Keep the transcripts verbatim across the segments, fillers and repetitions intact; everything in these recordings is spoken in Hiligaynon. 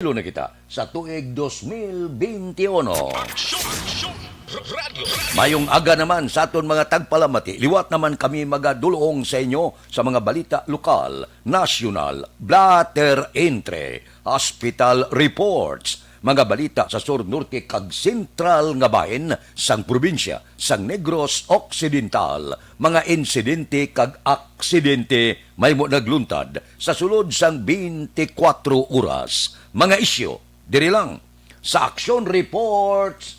Lo na kita sa tuig dos mil benti uno. Aksyon! Aksyon! Radyo! Mayong aga naman sa aton mga tagpalamati. Liwat naman kami magadulong sa inyo sa mga balita lokal, nasyonal, blotter entry, hospital reports, mga balita sa sur, norte, kag sentral nga bahin sang probinsya sang Negros Occidental, mga insidente kag aksidente mahimo nagluntad sa sulod sang benti kwatro oras. Mga isyu diri lang sa Aksyon Reports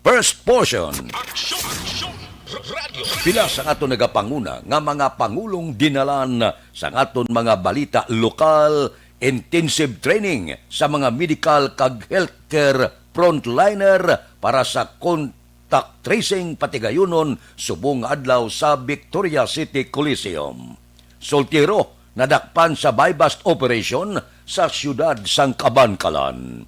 First Portion. Aksyon! Aksyon! Radyo! Pila sa ato nagapanguna nga mga pangulong dinalan sa aton mga balita lokal, intensive training sa mga medical kag healthcare frontliner para sa contact tracing patigayunon subong nga adlaw sa Victoria City Coliseum. Soltero nadakpan sa buy-bust operation sa siyudad sang Kabankalan.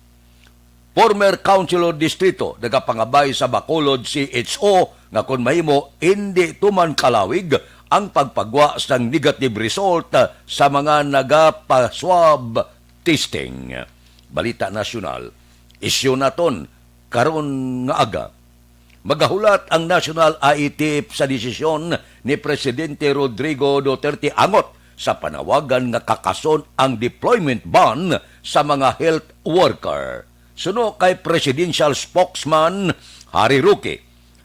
Former Councilor Distrito nagapangabay sa Bacolod C H O nga kon mahimo, indi tuman kalawig ang pagpagwa sang negative result sa mga nagapaswab testing. Balita nasyonal, isyu naton karon nga aga. Magahulat ang National I A T F sa desisyon ni Presidente Rodrigo Duterte angot sa panawagan nga kakason ang deployment ban sa mga health worker. Suno kay Presidential Spokesman Harry Roque,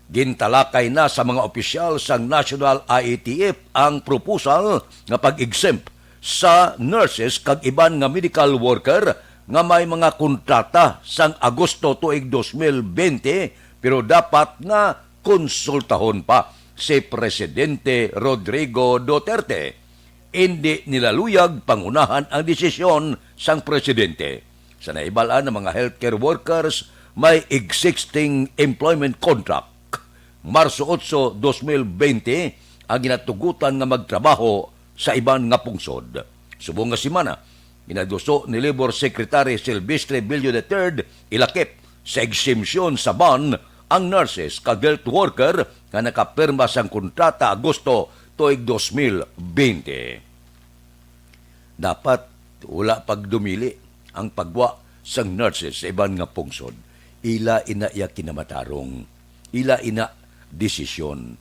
gintalakay na sa mga opisyal sang National I A T F ang proposal nga pag-exempt sa nurses kag iban nga medical worker nga may mga kontrata sang Agosto tuig dos mil benti, pero dapat nga konsultahon pa si Presidente Rodrigo Duterte. Indi nila luyag pangunahan ang desisyon sang presidente. Sa nahibal-an, ang mga healthcare workers may existing employment contract. Marso otso, dos mil benti, ang ginatugutan nga magtrabaho sa iban nga pungsod. Subong nga semana, ginaduso ni Labor Secretary Silvestre Villo the third, ilakip sa exemption sa ban ang nurses kag health worker nga nakapirma sang kontrata Agosto tuig dos mil benti. Dapat wala pagdumili ang pagwa sang nurses sa iban nga pungsod. Ila ina iya kinamatarong. Ila ina desisyon.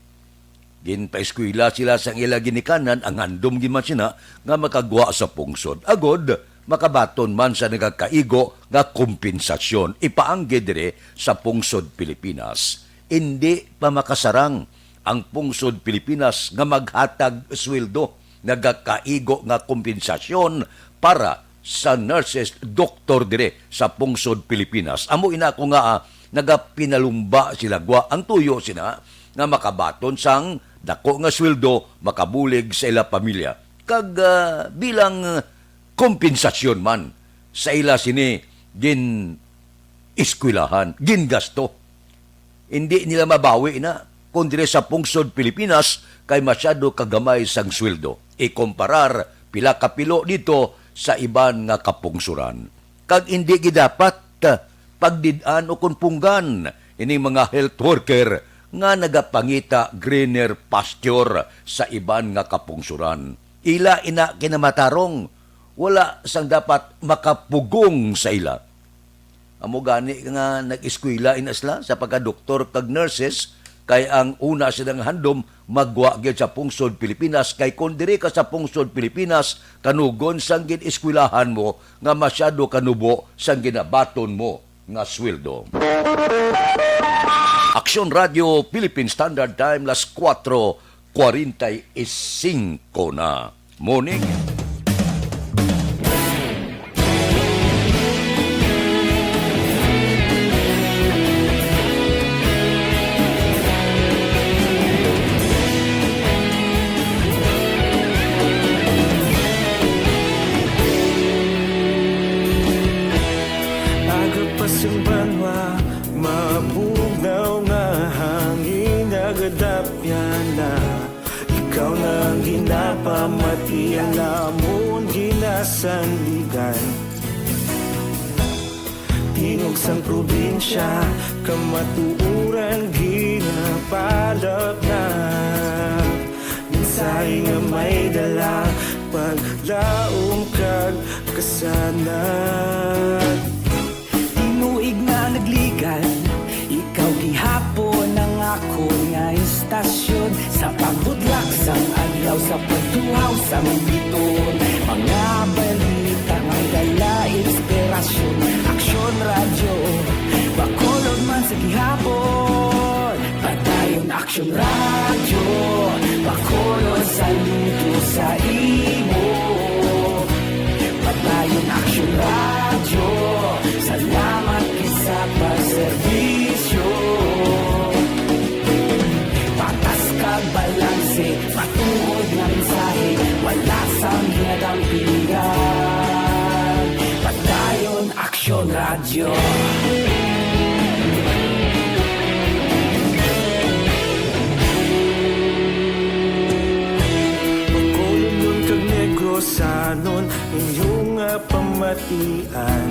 Ginpaeskwela sila sang ila ginikanan, ang handom gid man sina nga makagwa sa pungsod, agod makabaton man sa nagakaigo nga kompensasyon ipaanggid diri sa pungsod Pilipinas. Indi pa makasarang ang pungsod Pilipinas nga maghatag sweldo, nagakaigo nga kompensasyon para sa nurses, doktor diri sa pungsod Pilipinas. Amo ina ko nga, ah, nagapinalumba sila, gwa ang tuyo sina nga makabaton sang dako nga sweldo, makabulig sa ila pamilya, kag, ah, bilang kompensasyon man sa ila sini gin-eskwelahan, gingasto. Hindi nila mabawi na kung diri sa pungsod Pilipinas kay masyado kagamay sang sweldo ikumparar pila ka pilo dito sa iban nga kapungsuran. Kag hindi gid dapat, ah, pagdid-an o kun punggan ining mga health worker nga nagapangita greener pasture sa iban nga kapungsuran. Ila ina kinamatarong, wala sang dapat makapugong sa ila. Amo gani nga nag-eskwela ina sila sa pagka-doktor kag nurses, kay ang una silang handom magwa gyud sa pungsod Pilipinas, kay kon diri ka sa pungsod Pilipinas, kanugon sang gin-eskwelahan mo nga masyado ka nubo sang ginabaton mo nga sweldo. Aksyon Radio Philippine Standard Time, las kuwatro kwarenta y singko na. Morning. Aga pa sing banwa, mabugnaw nga hangin, nagadapyan na. Ikaw na ang ginapamati, ang amon ginasandigan. Tingog sang probinsya, kamatuoran ginapalapnap. Mensahe nga may dala, paglaom kag Sana. Tinuig nga nagligad, ikaw gihapon ang akon nga istasyon. Sa pagbudlak sang adlaw, sa pagtuhaw sang bituon, mga balita nga dala inspirasyon. Aksyon Radyo Bacolod man sa gihapon. Padayon Aksyon Radyo Bacolod, saludo sa imo. Padayon Aksyon Radyo, salamat gid sa pagserbisyo. Patas kag balanse, matuod nga mensahe, wala sang ginadampigan. Padayon Aksyon Radyo. Bacolodnon kag Negrosanon, inyo nga pamatian.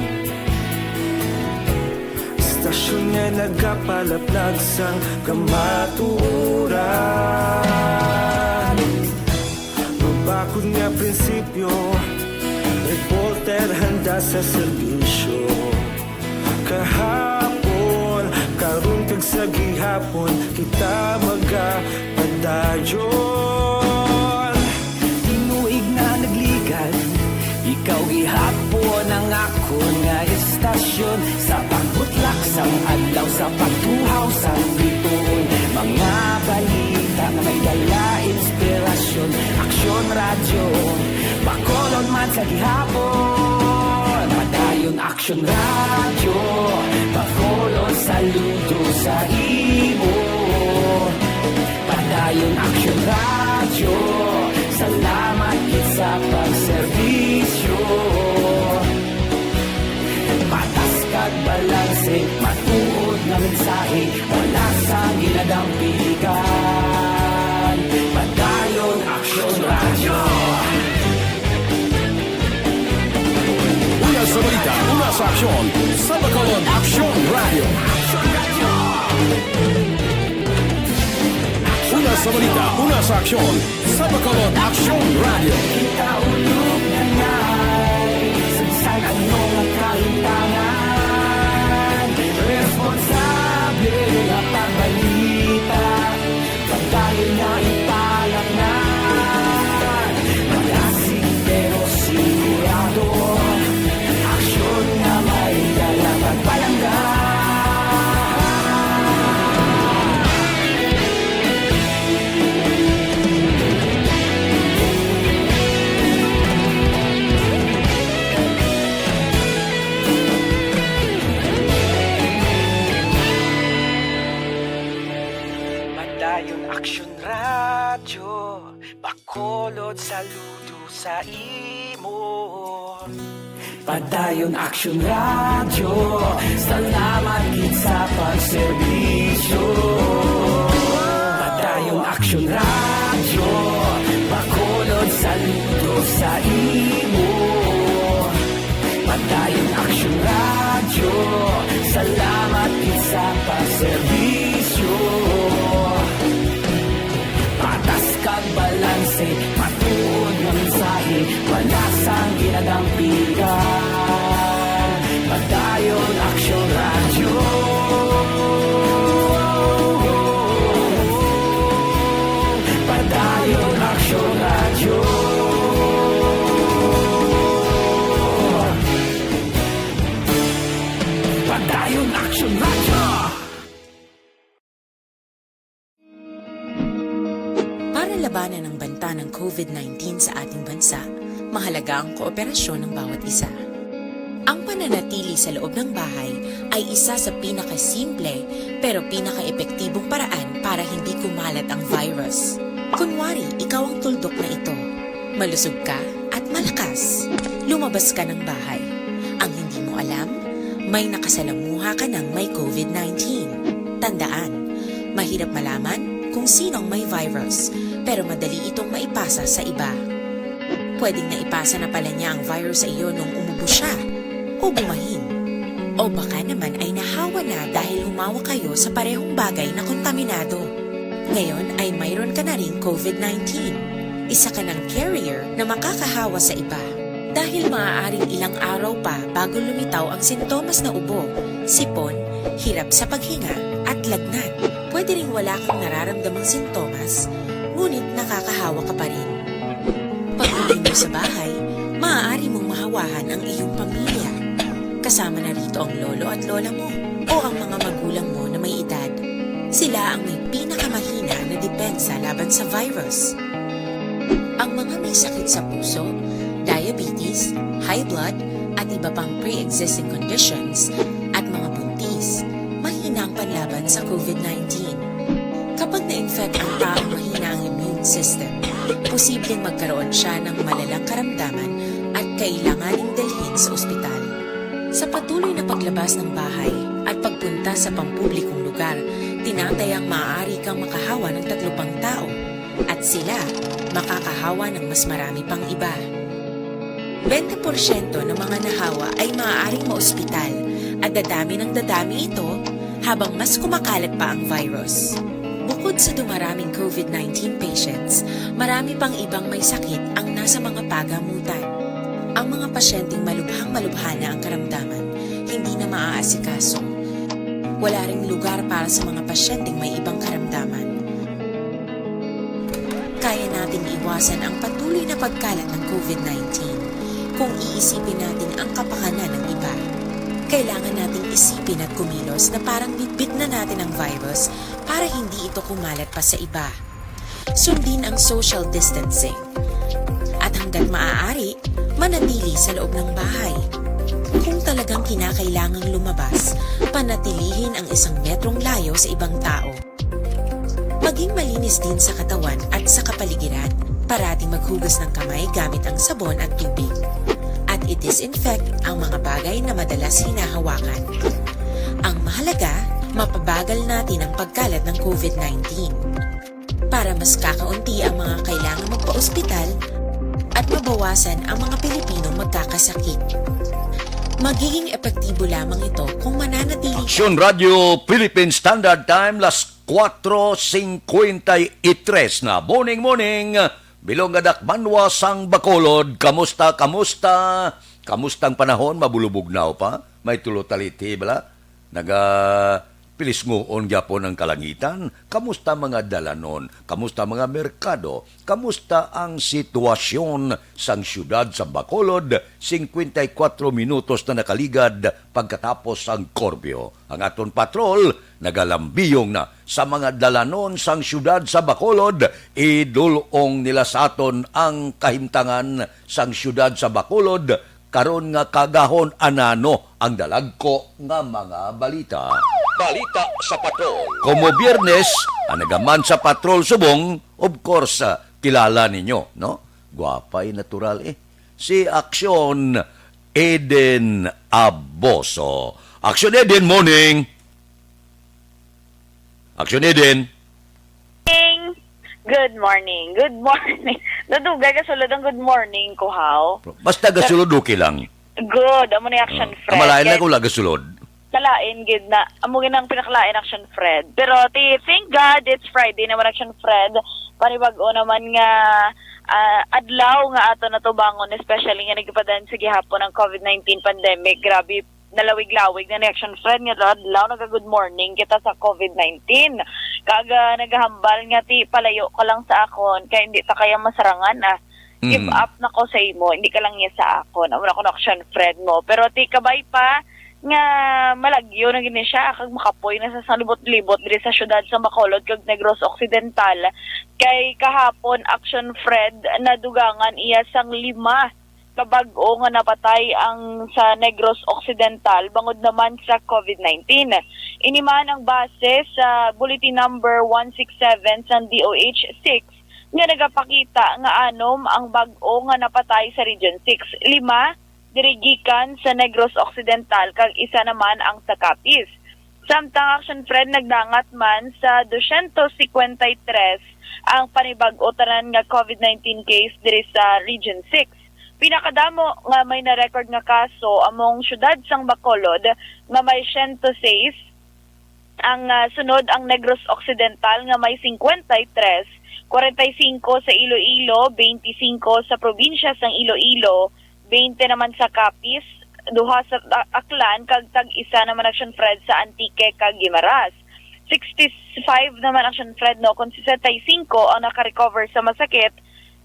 Istasyon nga nagapalaplag sang kamatuoran. Mabakod nga prinsipyo, reporter handa sa serbisyo. Kahapon, karon kag sa gihapon, kita magapadayon. Tinuig nga nagligad, ikaw gihapon ang akon nga istasyon. Sa pagbutlak sang adlaw, sa pagtuhaw sang bituon, mga balita nga may dala inspirasyon. Aksyon Radyo Bacolod man sa gihapon. Padayon Aksyon Radyo Bacolod, saludo sa imo. Padayon Aksyon Radyo, salamat gid sa pagserbisyo. Patas kag balanse, matuod nga mensahe, wala sang ginadampigan. Padayon Aksyon Radyo. Una sa balita, una sa aksyon, sa Bacolod Aksyon Radyo. Una sa balita, una sa aksyon, sa Bacolod Aksyon Radyo. Kita ulog na ngay, sagsag ang mga kahintangan. Responsable nga pagbalita, pagdayon nga ipalatnan. Malasig pero sigurado, aksyon nga may dala pagpalangga. Padayon Aksyon Radyo, Bacolod, saludo sa imo. Padayon Aksyon Radyo, salamat gid sa pagserbisyo. Padayon Aksyon Radyo, Bacolod, saludo sa imo. Padayon Aksyon Radyo, salamat gid sa pagserbisyo. Patas kag balanse, matuod nga mensahe, wala sang ginadampigan. Padayon Aksyon Radyo. Padayon Aksyon Radyo. Padayon Aksyon Radyo. Para labanan ang banta ng COVID nineteen sa ating bansa, mahalaga ang kooperasyon ng bawat isa. Ang pananatili sa loob ng bahay ay isa sa pinakasimple pero pinakaepektibong paraan para hindi kumalat ang virus. Kunwari, ikaw ang tuldok na ito. Malusog ka at malakas. Lumabas ka ng bahay. Ang hindi mo alam, may nakasalamuha ka ng may COVID nineteen. Tandaan, mahirap malaman kung sino ang may virus, pero madali itong maipasa sa iba. Pwedeng naipasa na pala niya ang virus sa iyo nung umubo siya o bumahin. O baka naman ay nahawa na dahil humawa kayo sa parehong bagay na kontaminado. Ngayon ay mayroon ka na ring COVID nineteen. Isa ka ng carrier na makakahawa sa iba. Dahil maaaring ilang araw pa bago lumitaw ang sintomas na ubo, sipon, hirap sa paghinga, at lagnat. Pwede ring wala kang nararamdamang sintomas, ngunit nakakahawa ka pa rin. Pag-uwi mo sa bahay, maaari mong mahawahan ang iyong pamilya. Kasama na rito ang lolo at lola mo o ang mga magulang mo na may edad. Sila ang may pinakamahina na depensa laban sa virus. Ang mga may sakit sa puso, diabetes, high blood, at iba pang pre-existing conditions, at mga buntis, mahina ang panlaban sa COVID nineteen. Kapag na-infect ang taong mahina ang immune system, posibleng magkaroon siya ng malalang karamdaman at kailanganing dalhin sa ospital. Sa patuloy na paglabas ng bahay at pagpunta sa pampublikong lugar, tinatayang maaari kang makahawa ng tatlo pang tao at sila makakahawa ng mas marami pang iba. Bente porsyento ng mga nahawa ay maaaring maospital at dadami ng dadami ito habang mas kumakalat pa ang virus. Bukod sa dumaraming COVID nineteen patients, marami pang ibang may sakit ang nasa mga pagamutan. Ang mga pasyenteng malubhang-malubha na ang karamdaman, hindi na maaasikaso. Wala ring lugar para sa mga pasyenteng may ibang karamdaman. Kaya nating iwasan ang patuloy na pagkalat ng COVID nineteen kung iisipin natin ang kapakanan ng iba. Kailangan nating isipin at kumilos na parang bitbit na natin ang virus para hindi ito kumalat pa sa iba. Sundin ang social distancing. At hanggat maaari, manatili sa loob ng bahay. Kung talagang kinakailangang lumabas, panatilihin ang isang metrong layo sa ibang tao. Maging malinis din sa katawan at sa kapaligiran. Parating maghugas ng kamay gamit ang sabon at tubig. At i-disinfect ang mga bagay na madalas hinahawakan. Ang mahalaga, mapabagal natin ang pagkalat ng COVID nineteen. Para mas kakaunti ang mga kailangang magpa-ospital at mabawasan ang mga Pilipinong magkakasakit. Magiging epektibo lamang ito kung mananatili Aksyon Radio Philippine Standard Time, las cuatro cincuenta y tres na. Morning, morning. Bilog nga dakmanwa sang Bacolod, kamusta, kamusta? Kamusta ang panahon? Mabulubugnaw pa? May tulo taliti bala? Naga pilisnguon gyapon ang kalangitan? Kamusta mga dalanon? Kamusta mga merkado? Kamusta ang sitwasyon sang siyudad sa Bacolod? Cincuenta y cuatro minutos na nakaligad pagkatapos sang korpyo. Ang aton patrol nagalambiyong na sa mga dalanon sang siyudad sa Bacolod. Idul-ong nila sa aton ang kahimtangan sang siyudad sa Bacolod karon nga kagahon. Anano ang dalagko nga mga balita? Balita sa patrol. Komo Biyernes, ang nagaman sa patrol subong, of course, ah, kilala ninyo, no? Gwapay natural, eh. Si Aksyon Eden Aboso. Aksyon Eden, morning. Aksyon Eden. Morning. Good morning. Good morning. Nadugay ka sulod ang good morning ko, haw. Basta gasulod, okay lang. Good. Amo ni Action Oh, Fred. Kamalain lang Kay kung wala gasulod. Kalain gid na. Amo gid ang pinakalain, Action Fred. Pero ti, thank God it's Friday naman, Action Fred. Panibag-o naman nga, ah, adlaw nga ato natubangon, especially nga nagpadaan sa gihapon ang COVID nineteen pandemic. Grabe, nalawig-lawig na ni Action Fred nga adlaw, naga-good morning kita sa COVID nineteen. Kag, ah, nagahambal nga ti palayo ka lang sa akon kay hindi ta kaya masarangan, ah. Give Mm. up na ko sa imo, hindi ka lang niya sa akon. Amo na ko na Action Fred mo. Pero ti kabay pa nga malagyo na gini siya, kag makapoy na sa, sa libot-libot diri sa siyudad sa Bacolod kag Negros Occidental. Kay kahapon, Action Fred, nadugangan iya sang lima ka bag-o nga napatay ang sa Negros Occidental bangod naman sa COVID nineteen. Ini man ang base sa Bulletin Number one six seven sang D O H six nga nagapakita nga anom ang bag-o nga napatay sa Region six, lima diri gikan sa Negros Occidental kag isa naman ang sa Capiz. Samtang Action Fred, nagdangat man sa dosyentos cincuenta y tres ang panibag-o tanan nga COVID nineteen case diri sa Region six. Pinakadamo nga may na-record nga kaso among siyudad sang Bacolod nga may siyento sais, ang, ah, sunod ang Negros Occidental nga may cincuenta y tres, cuarenta y cinco sa Iloilo, veinticinco sa probinsya sang Iloilo, twenty naman sa Capiz, duha sa A-, Aklan, kag tag-isa naman, Action Fred, sa Antique kag Guimaras. Sixty-five naman, Action Fred, no, kon sesenta y cinco ang nakarecover sa masakit,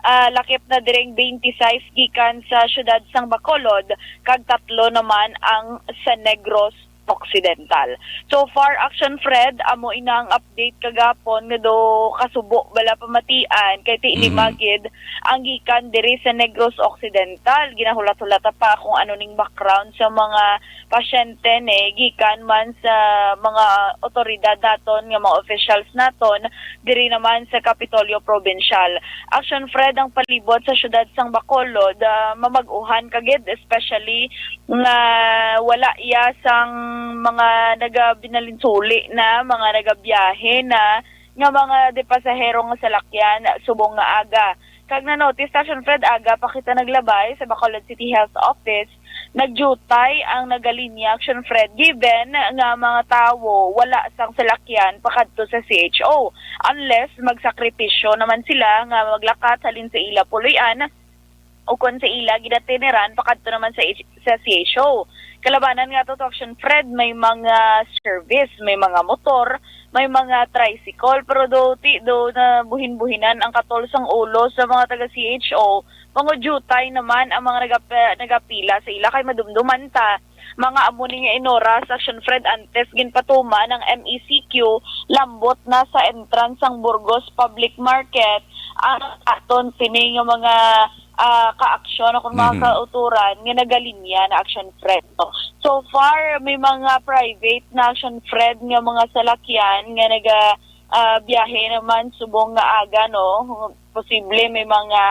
ah, lakip na diring twenty-six gikan sa siyudad sang Bacolod, kag tatlo naman ang sa Negros Occidental. So far, Action Fred, amo ina ang update kagapon nga do kasubo bala pamatian kay ti Mhm. lima gid ang gikan diri sa Negros Occidental. Ginahulat-hulata pa kung ano ning background sa mga pasyente ni gikan man sa mga otoridad naton nga mga officials naton diri naman sa Kapitolyo Provincial. Action Fred, ang palibot sa siyudad sang Bacolod, ah, mamag-uhan kagid, especially nga wala iya sang mga nagabinalinsuli na, mga nagabiyahe na, nga mga de pasahero nga salakyan subong nga aga. Kag na-notice, Action Fred, aga pa kita naglabay sa Bacolod City Health Office, nagjutay ang nagalinya, Action Fred, given nga mga tawo wala sang salakyan pakadto sa C H O, unless magsakripisyo naman sila nga maglakat halin sa ila puloy-an o kon sa ila ginatineran pakadto naman sa H-, sa C H O. Kalabanan nga to, Action Fred, may mga service, may mga motor, may mga tricycle, pero do, ti, do na buhin-buhinan ang katol sang ulo sa mga taga C H O, mangudyutay naman ang mga nagap-, nagapila sa ila kay madumduman ta, mga amo ni nga inoras, Action Fred, antes ginpatuman ang M E C Q, lambot na sa entrance sang Burgos Public Market ang aton sini nga mga, ah, kaaksyon o kung mga Mhm. kauturan nga nagalinya na, Action Fred, no? So far, may mga private na, Action Fred, nga mga salakyan nga naga, ah, biyahe naman subong nga aga, no? Posible may mga,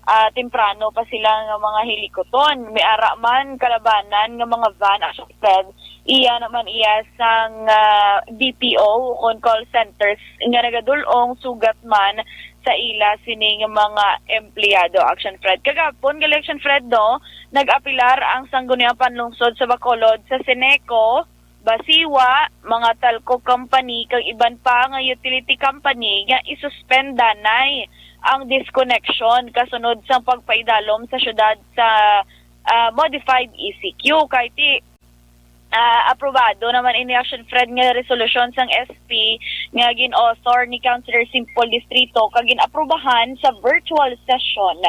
ah, temprano pa sila nga mga hilikuton. May ara man kalabanan nga mga van, Action Fred, iya naman iya sang, ah, B P O o kon call centers nga nagadul-ong sugat man sa ila sini nga mga empleyado, Action Fred. Kagapon, gali, Action Fred, no, nag-apilar ang Sangguniang Panlungsod sa Bacolod sa Ceneco, Basiwa, mga telco company, kag iban pa nga utility company nga isuspend danay ang disconnection kasunod sang pagpaidalom sa syudad sa, ah, modified E C Q. Kay ti, ah, aprobado naman ini, Action Fred, nga resolusyon sang S P nga gin-author ni Councilor Simple Distrito kag gin-aprobahan sa virtual session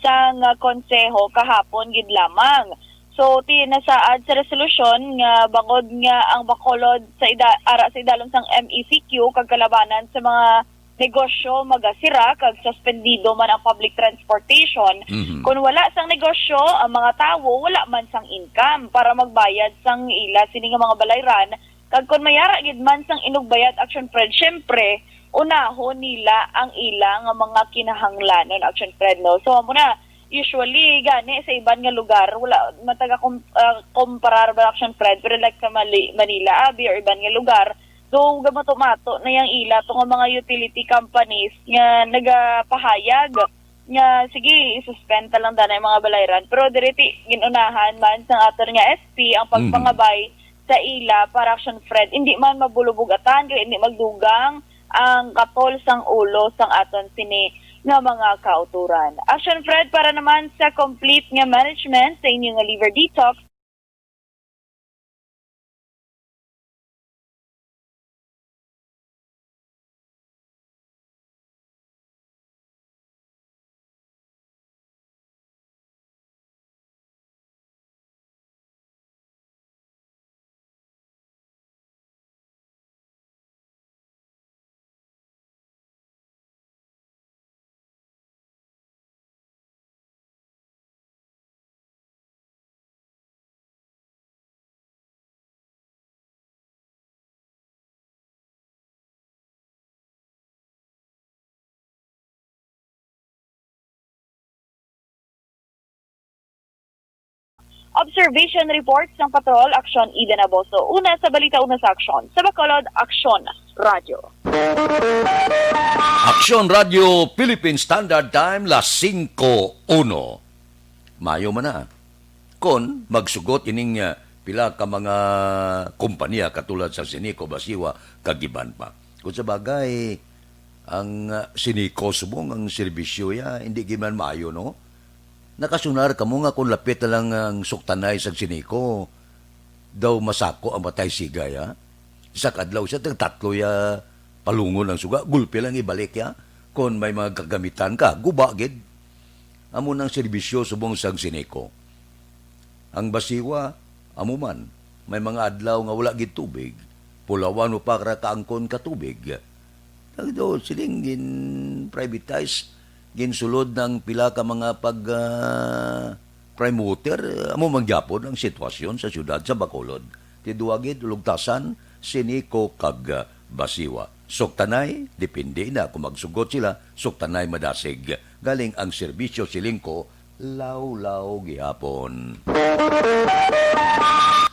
sang, ah, konseho kahapon gid lamang. So, ti nasaad sa resolusyon nga bangod nga ang Bacolod sa ida-, ara sa idalom sang M E C Q kag kalabanan sa mga negosyo magasira kag suspendido man ang public transportation. Mhm. Kon wala sang negosyo, ang mga tawo wala man sang income para magbayad sang ila sini nga mga balayran, kag kon mayara gid man sang inugbayad, Action Fred, syempre, unahon nila ang ila nga mga kinahanglanon, Action Fred, no? So, amo na, usually, gani, sa iban nga lugar, wala man taga kom-, ah, comparar ba, Action Fred, pero like sa Mali-, Manila, abi, or iban nga lugar, do gamato-mato na yang ila to nga mga utility companies nga nagapahayag nga, sige, isuspend ta lang danay mga balayran. Pero diri ti ginunahan man sang aton nga S P ang Mhm. pagpangabay sa ila para, Action Fred, hindi man mabulubugatan kag hindi magdugang ang katol sang ulo sang aton sini nga mga kauturan. Action Fred, para naman sa complete nga management sa inyo nga liver detox, Observation report sang Patrol, Aksyon Eden Aboso. Una sa balita, una sa aksyon. Sa Bacolod, Aksyon Radyo. Aksyon Radyo, Philippine Standard Time, las singko uno. Mayo man na. Kon magsugot ining, ah, pila ka mga kompanya katulad sa Sinico, Basiwa, kag iban pa. Kung sa bagay, ang, ah, Sinico subong ang serbisyo ya, hindi giman maayo, no? Nakasunar kamo nga kung lapit na lang ang suktanay sa Sineco, daw masako ang matay sigay, ha? Isa ka adlaw siya, tag tatlo ya palungon ang suga, gulpi lang ibalik ya. Kung may mga kagamitan ka, guba gid. Amo nang serbisyo subong sang Sineco. Ang basiwa, amo man, may mga adlaw nga wala gid tubig. Pulawan mo pa ra kaangkon ka tubig. Nagdo, siling gin-privatize, ginsulod ng pila ka mga pag, ah, prime water. Amo man gyapon ang sitwasyon sa siyudad sa Bacolod. Ti duwa gid, Ulugtasan, Sineco, kag, ah, Basiwa. Suktanay, depende na kung magsugot sila, suktanay madasig. Galing ang serbisyo, siling ko, lawlaw gihapon.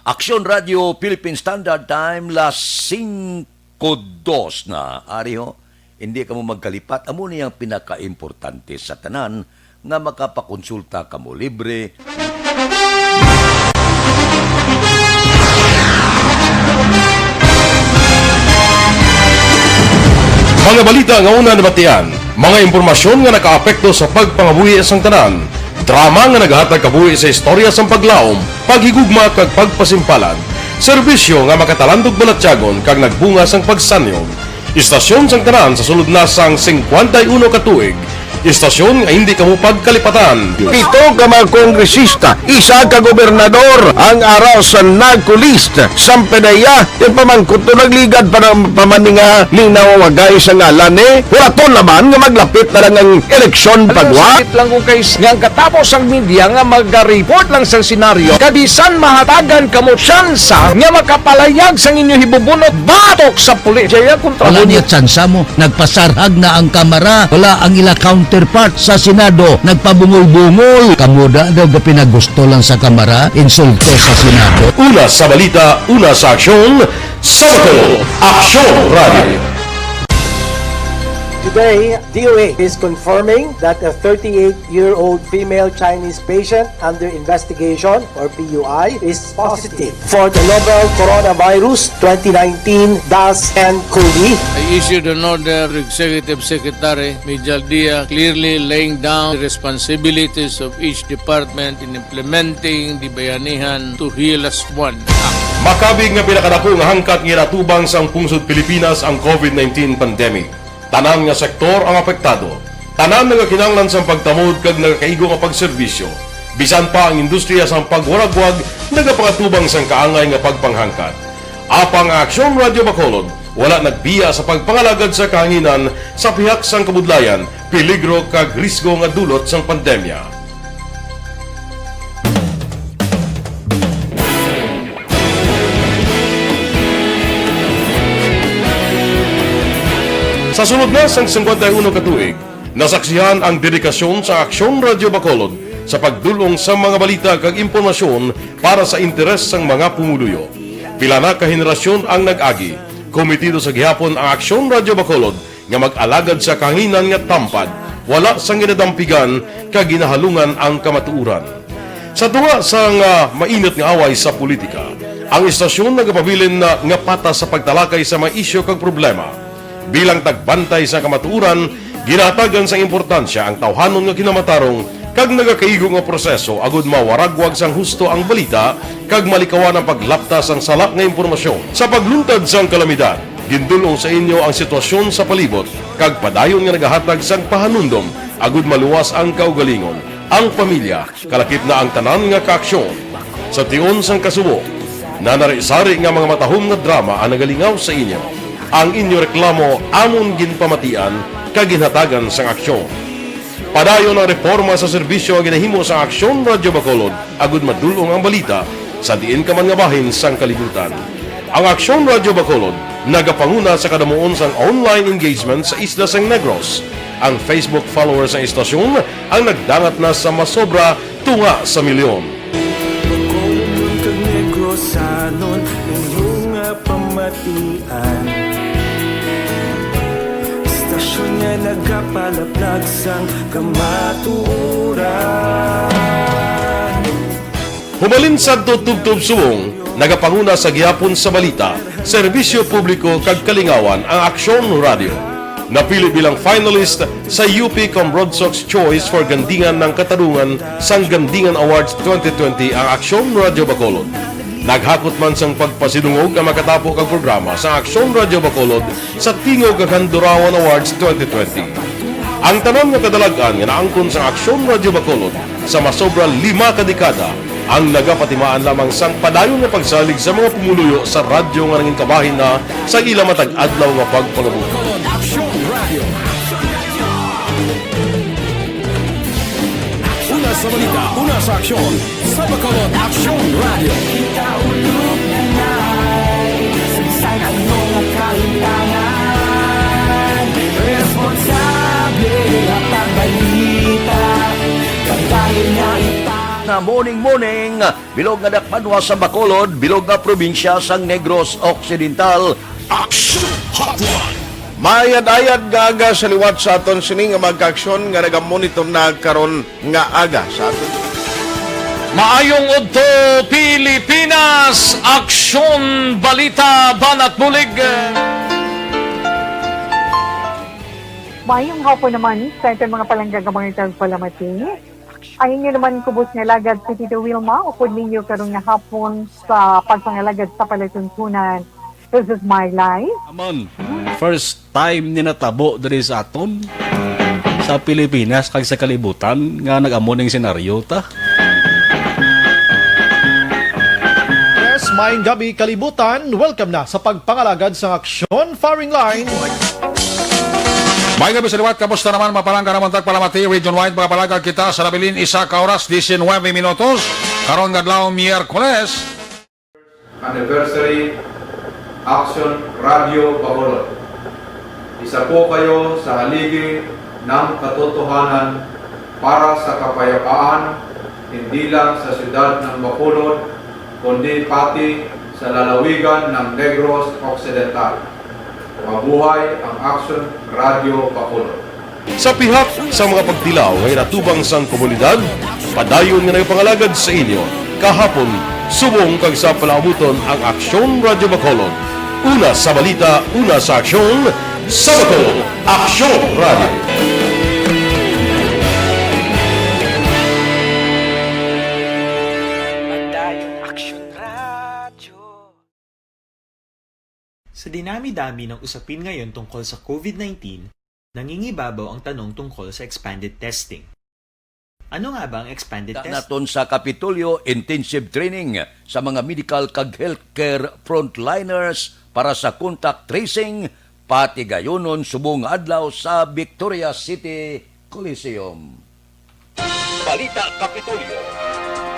Aksyon Radio Philippine Standard Time, las singko dos na. Ari ho, hindi kamo magkalipat. Amo ni ang pinakaimportante sa tanan nga makapakonsulta kamo libre. Mga balita nga una nabatian, mga impormasyon nga nakaapekto sa pagpangabuhi sang tanan, drama nga naghatag kabuhi sa istorya sang paglaom, paghigugma kag pagpasimpalan, serbisyo nga makatalandog balatyagon kag nagbunga sang pagsanyog. Istasyon sang tanan sa sulod na sang singkwenta y uno ka tuig. Istasyon nga hindi kamo pagkalipatan. Pito ka mga kongresista, isa ka gobernador ang ara sa NAGCO list. Sang PDEA, yung pamangkot to nagligad pa ng pamaninga, linaw wagay sa ngalan, eh. Huraton naman nga maglapit na lang ang eleksyon. Alam mo, pagwa. Sakit lang ko, guys, nga ang katapos ang media nga mag-report lang sa senaryo, kabisan mahatagan kamo tsansa nga makapalayag sang inyo hibubunot batok sa pulis. Jaya kontra. Wala mo niya tsansa mo. Nagpasarhag na ang Kamara. Wala ang ila counterpart sa Senado. Nagpabungol-bungol. Kamo da daw gapinagusto lang sa Kamara, insulto sa Senado. Una sa balita, una sa aksyon, sa Bacolod, Aksyon Radio. Today, D O H is confirming that a thirty-eight-year-old female Chinese patient under investigation, or P U I, is positive for the novel coronavirus twenty nineteen dash N cov. I issued an order to Executive Secretary Mijal Dia, clearly laying down the responsibilities of each department in implementing the Bayanihan to Heal As One Act. Makabig nga pinakadako nga hangkat nga ginatubang sang pungsod Pilipinas ang COVID nineteen pandemic. Tanan nga sektor ang apektado. Tanan nagakinahanglan sang pagtamod kag nagakaigo nga pagserbisyo. Bisan pa ang industriya sang pagwaragwag nagapangatubang sang kaangay nga pagpanghangkat. Apang ang Aksyon Radio Bacolod wala nagbiya sa pagpangalagad sa kahanginan sa pihak sang kabudlayan, peligro kag risgo nga dulot sang pandemya. Sa sulod na sang singkwenta y uno ka tuig, nasaksihan ang dedikasyon sa Aksyon Radio Bacolod sa pagdul-ong sa mga balita kag impormasyon para sa interes sang mga pumuluyo. Pila na ka henerasyon ang nag-agi. Komitido sa gihapon ang Aksyon Radio Bacolod nga mag-alagad sa kahanginan nga tampad, wala sang ginadampigan kag ginahalungan ang kamatuoran. Sa tunga sang, ah, mainit nga away sa politika, ang istasyon nagapabilin na nga patas sa pagtalakay sa mga isyu kag problema. Bilang tagbantay sa kamatuoran, ginahatagan sang importansya ang tawhanon nga kinamatarong kag nagakaigo nga proseso agud mawaragwag sang husto ang balita kag malikawan ang paglapta sang sala nga impormasyon. Sa pagluntad sang kalamidad, gindul-ong sa inyo ang sitwasyon sa palibot kag padayon nga nagahatag sang pahanumdom agud maluwas ang kaugalingon, ang pamilya, kalakip na ang tanan nga kaaksyon. Sa tion sang kasubo, nanari-sari nga mga matahom nga drama ang nagalingaw sa inyo. Ang inyo reklamo amon ginpamatian kag ginhatagan sang aksyon. Padayon ang reporma sa serbisyo nga ginahimo sa Aksyon Radio Bacolod agud madul-ong ang balita sa diin ka man nga bahin sang kalibutan. Ang Aksyon Radio Bacolod nagapanguna sa kadamuon sang online engagement sa isla sang Negros. Ang Facebook followers sang istasyon ang nagdangat na sa masobra tunga sa milyon. Bacolodnon kag Negrosanon, inyo nga pamatian. Istasyon nga nagapalaplag sang kamatuoran. Hubalin sadto tubtob subong, nagapanguna sa gihapon sa balita, serbisyo publiko kag kalingawan ang Aksyon Radio. Napili bilang finalist sa U P Cambrodsoc's Choice for Gandingan ng Katarungan sang Gandingan Awards twenty twenty ang Aksyon Radyo Bacolod. Naghakot man sang pagpasidungog ang makatapo kag programa sa Aksyon Radyo Bacolod sa Tingog kag Handurawan Awards twenty twenty. Ang tanan nga kadalag-an nga naangkon sa Aksyon Radyo Bacolod sa masobra lima ka dekada ang nagapatimaan lamang sang padayon nga pagsalig sa mga pumuluyo sa radyo nga nangin kabahin na sa ila matag adlaw nga pagpangabuhi. Bacolod Aksyon Radio. Una sa balita, una sa aksyon, sa Bacolod Aksyon Radio. Sa ano nga kaintangan, responsable ang pagbalita, kabayan nga ita. Na morning, morning, bilog nga dakbanwa sa Bacolod, bilog nga probinsya sang Negros Occidental. Action Hotline. Mayad-ayad nga aga sa liwat sa aton sini nga mga kaaksyon nga nagamonitor na karon nga aga sa aton. Maayong udto, Pilipinas! Aksyon, balita, banat bulig. Maayong hapon naman sa aton mga palangga nga mga tagpalamati. Ang inyo naman kubos nga alagad si Tito Wilma, upod ninyo karon nga hapon sa pagpangalagad sa palatuntunan. This is my life. Amon, first time ni natabo diri sa aton, sa Pilipinas kag sa kalibutan nga nag-amo ning senaryo ta. Yes, maayong gabi, kalibutan. Welcome na sa pagpangalagad sa Aksyon Firing Line. May gabi sa liwat, kamusta naman, mapalangga naman tagpalamati, region-wide, mga palagag kita sa nabilin, isa ka oras, diecinuebe minutos, karon nga adlaw, Miyerkules. Anniversary, Action Radio Bacolod. Isa po kayo sa haligi ng katotohanan para sa kapayapaan, hindi lang sa siyudad ng Bacolod, kundi pati sa lalawigan ng Negros Occidental. Mabuhay ang Action Radio Bacolod. Sa pihak sa mga pagtilaw nga ginatubang sang komunidad, padayon nga nagapangalagad sa inyo kahapon, subong kag sa palaabuton ang Aksyon Radyo Bacolod. Una sa balita, una sa aksyon, sa Bacolod, Aksyon Radyo. Padayon Aksyon Radyo. Sa dinami-dami ng usapin ngayon tungkol sa COVID nineteen, nangingibabaw ang tanong tungkol sa expanded testing. Ano nga ba ang expanded Ta-, testing? Naton sa Kapitolyo, intensive training sa mga medical kag healthcare frontliners para sa contact tracing, patigayunon subong nga adlaw sa Victoria City Coliseum. Balita Kapitolyo.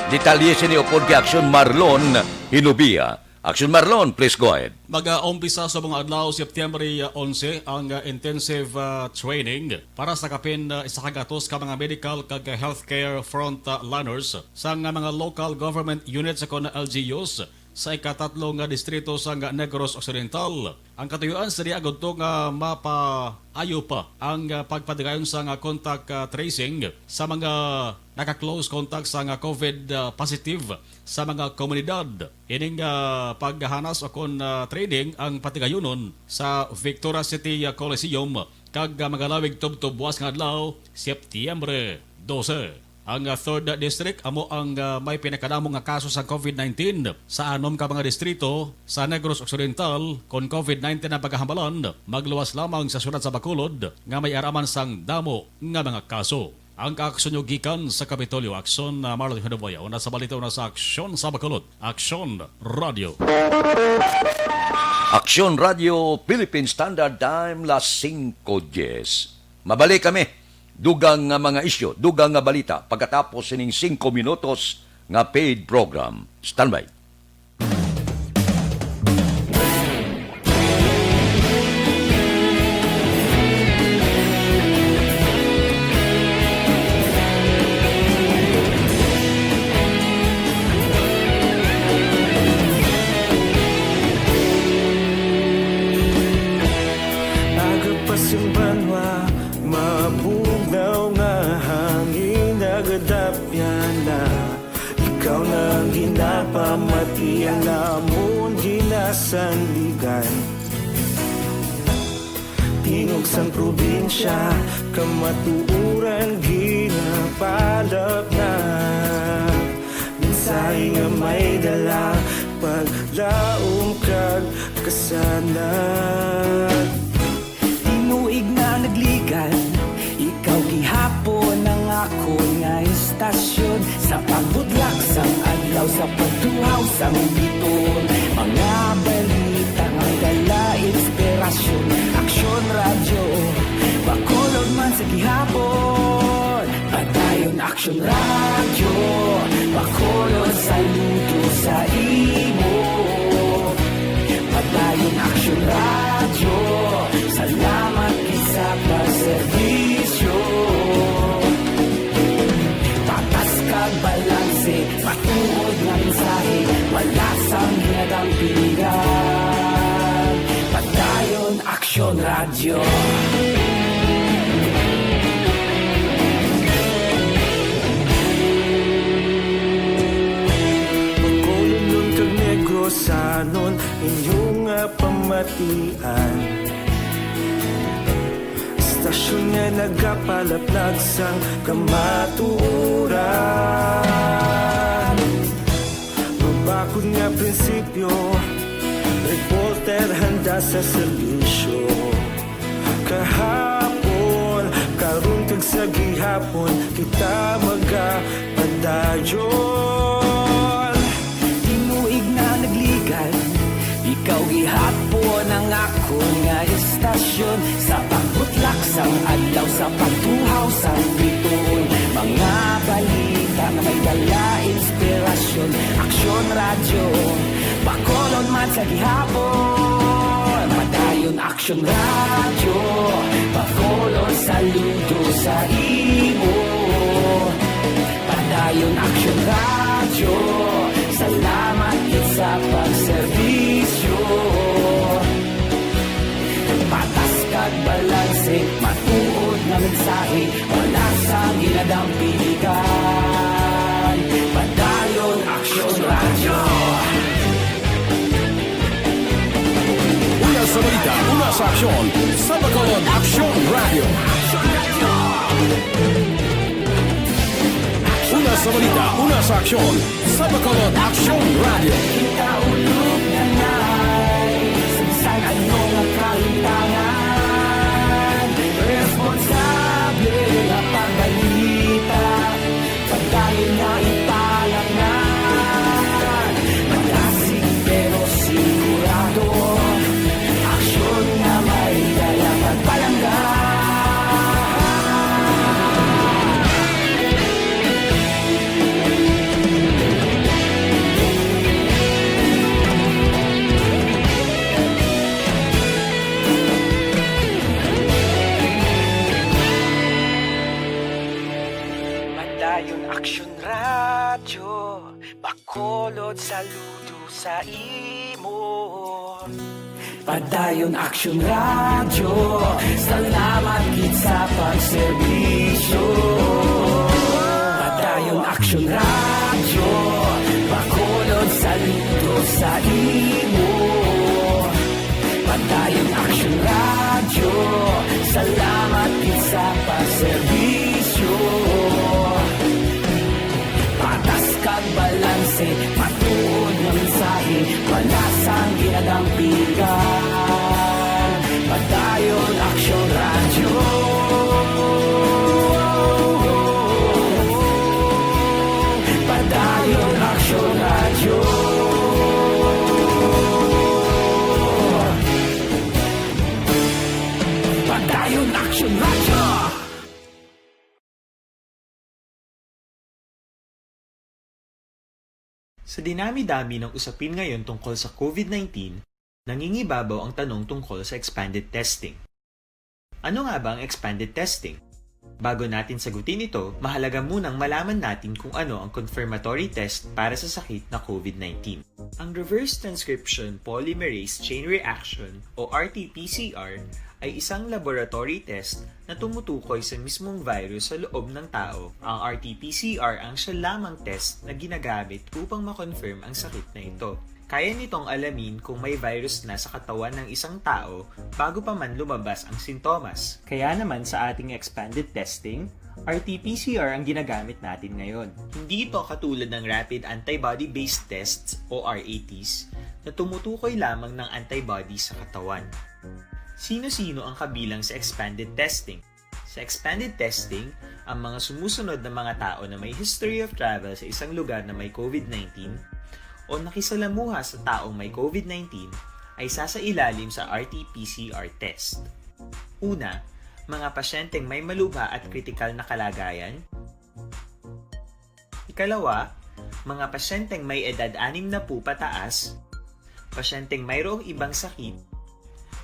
Detalye sini upod kay Aksyon Marlon Hinubia. Aksyon Marlon, please go ahead. Mag-aumpisa sa mga adlaw, September onse, ang, ah, intensive, ah, training para sa kapin, ah, isa ka gatos ka mga medical kag healthcare front, ah, liners sa nga mga local government units kon L G Us sa ikatatlo nga distrito sa nga Negros Occidental. Ang katuyuan sini agud to nga mapaayo pa ang, ah, pagpatigayon sa nga contact, ah, tracing sa mga naka-close contact sa nga COVID, ah, positive sa mga komunidad. Ining, ah, paghanas o kon, ah, training ang patigayunon sa Victoria City, ah, Coliseum kag, ah, magalawig tubtob buwas nga adlaw, Septyembre dose. Ang, ah, third district amo ang, ah, may pinakadamo nga kaso sa COVID nineteen sa anom ka mga distrito sa Negros Occidental. Kon COVID nineteen ang pagkahambalan, magluwas lamang sa siyudad sa Bacolod nga may araman sang damo nga mga kaso. Ang kaaksyon nyo gikan sa Kapitolyo, Aksyon, ah, Marlon Hinuboya. Una sa balita, una sa aksyon sa Bacolod, Aksyon Radio. Aksyon Radio, Philippine Standard Time, las singko dies. Mabalik kami. Dugang nga mga isyu, dugang nga balita pagkatapos sining singko minutos nga paid program. Standby. Aga pa sing banwa, mabugnaw nga hangin nagadapyan na. Ikaw na ang ginapamati, ang amon ginasandigan. Di Tingog sang probinsya, kamatuoran ginapalapnap. Mensahe nga may dala, paglaom kag kasanag. Tinuig na nagligan, ikaw gihapon ang akon nga istasyon. Sa pagbudlak sang adlaw, sa pagtuhaw sang biton, mga balita nga dala inspirasyon. Aksyon Radyo, Bacolod man sa gihapon. Padayon Aksyon Radyo, Bacolod, saludo sa imo. Padayon Aksyon Radyo, salamat gid sa pagserbisyo. Patas kag balanse, matuod nga mensahe, wala sang ginadampigan. Padayon Aksyon Radyo. Bacolodnon kag Negrosanon, inyo nga pamatian. Istasyon nga nagapalaplag sang kamatuoran. Mabakod nga prinsipyo, reporter handa sa serbisyo. Kahapon, karon kag sa gihapon, kita magapadayon. Tinuig na nagligan, ikaw gihapon ang akon nga istasyon. Sa pagbutlak sang adlaw, sa pagtuhaw sang bituon, mga balita nga may dala inspirasyon. Aksyon Radyo, Bacolod man sa gihapon. Padayon Aksyon Radyo, Bacolod, saludo sa imo. Padayon Aksyon Radyo, salamat gid sa pagserbisyo. Patas kag balanse, matuod nga mensahe, wala sang ginadampigan. Padayon Aksyon Radyo. Una sa balita, una sa aksyon, sa Bacolod Aksyon Radyo. Una sa balita, una sa aksyon, sa Bacolod Aksyon Radyo. Kita ulog na nay, sa bisan ano nga kahimtangan, responsable nga pagbalita. Padayon nga ipalapngan, malasig pero sigurado. Aksyon nga may dala pagpalangga. Padayon Aksyon Radyo, Bacolod, saludo sa imo. Padayon Aksyon Radyo, salamat gid sa pagserbisyo. Padayon Aksyon Radyo, Bacolod, saludo sa imo. Padayon Aksyon Radyo, salamat gid sa pagserbisyo. Patas kag balanse, matuod nga mensahe, wala sang ginadampigan. Padayon Aksyon Radyo. Padayon Aksyon Radyo. Padayon Aksyon Radyo. Sa dinami-dami ng usapin ngayon tungkol sa COVID nineteen, nangingibabaw ang tanong tungkol sa expanded testing. Ano nga ba ang expanded testing? Bago natin sagutin ito, mahalaga munang malaman natin kung ano ang confirmatory test para sa sakit na COVID nineteen. Ang reverse transcription polymerase chain reaction o R T P C R ay isang laboratory test na tumutukoy sa mismong virus sa loob ng tao. Ang R T P C R ang siya lamang test na ginagamit upang ma-confirm ang sakit na ito. Kaya nitong alamin kung may virus na sa katawan ng isang tao bago pa man lumabas ang sintomas. Kaya naman sa ating expanded testing, R T P C R ang ginagamit natin ngayon. Hindi ito katulad ng rapid antibody-based tests o R A Ts na tumutukoy lamang ng antibody sa katawan. Sino-sino ang kabilang sa expanded testing? Sa expanded testing, ang mga sumusunod na mga tao na may history of travel sa isang lugar na may COVID nineteen o nakisalamuha sa taong may COVID nineteen ay sasailalim sa R T P C R test. Una, mga pasyenteng may malubha at kritikal na kalagayan. Ikalawa, mga pasyenteng may edad anim na po pataas, pasyenteng mayroong ibang sakit,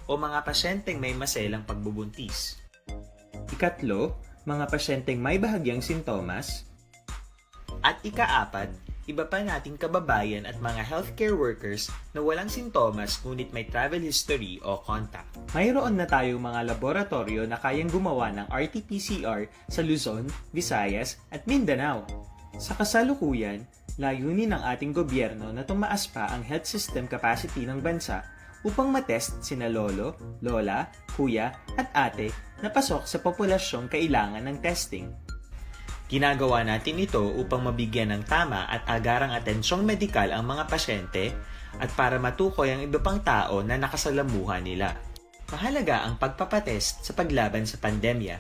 o mga pasyenteng may maselang pagbubuntis. Ikatlo, mga pasyenteng may bahagyang sintomas. At ikaapat, iba pa nating kababayan at mga healthcare workers na walang sintomas ngunit may travel history o contact. Mayroon na tayong mga laboratoryo na kayang gumawa ng R T P C R sa Luzon, Visayas, at Mindanao. Sa kasalukuyan, layunin ng ating gobyerno na tumaas pa ang health system capacity ng bansa upang matest sina lolo, lola, kuya, at ate na pasok sa populasyong kailangan ng testing. Ginagawa natin ito upang mabigyan ng tama at agarang atensyong medikal ang mga pasyente at para matukoy ang iba pang tao na nakasalamuha nila. Mahalaga ang pagpapatest sa paglaban sa pandemya,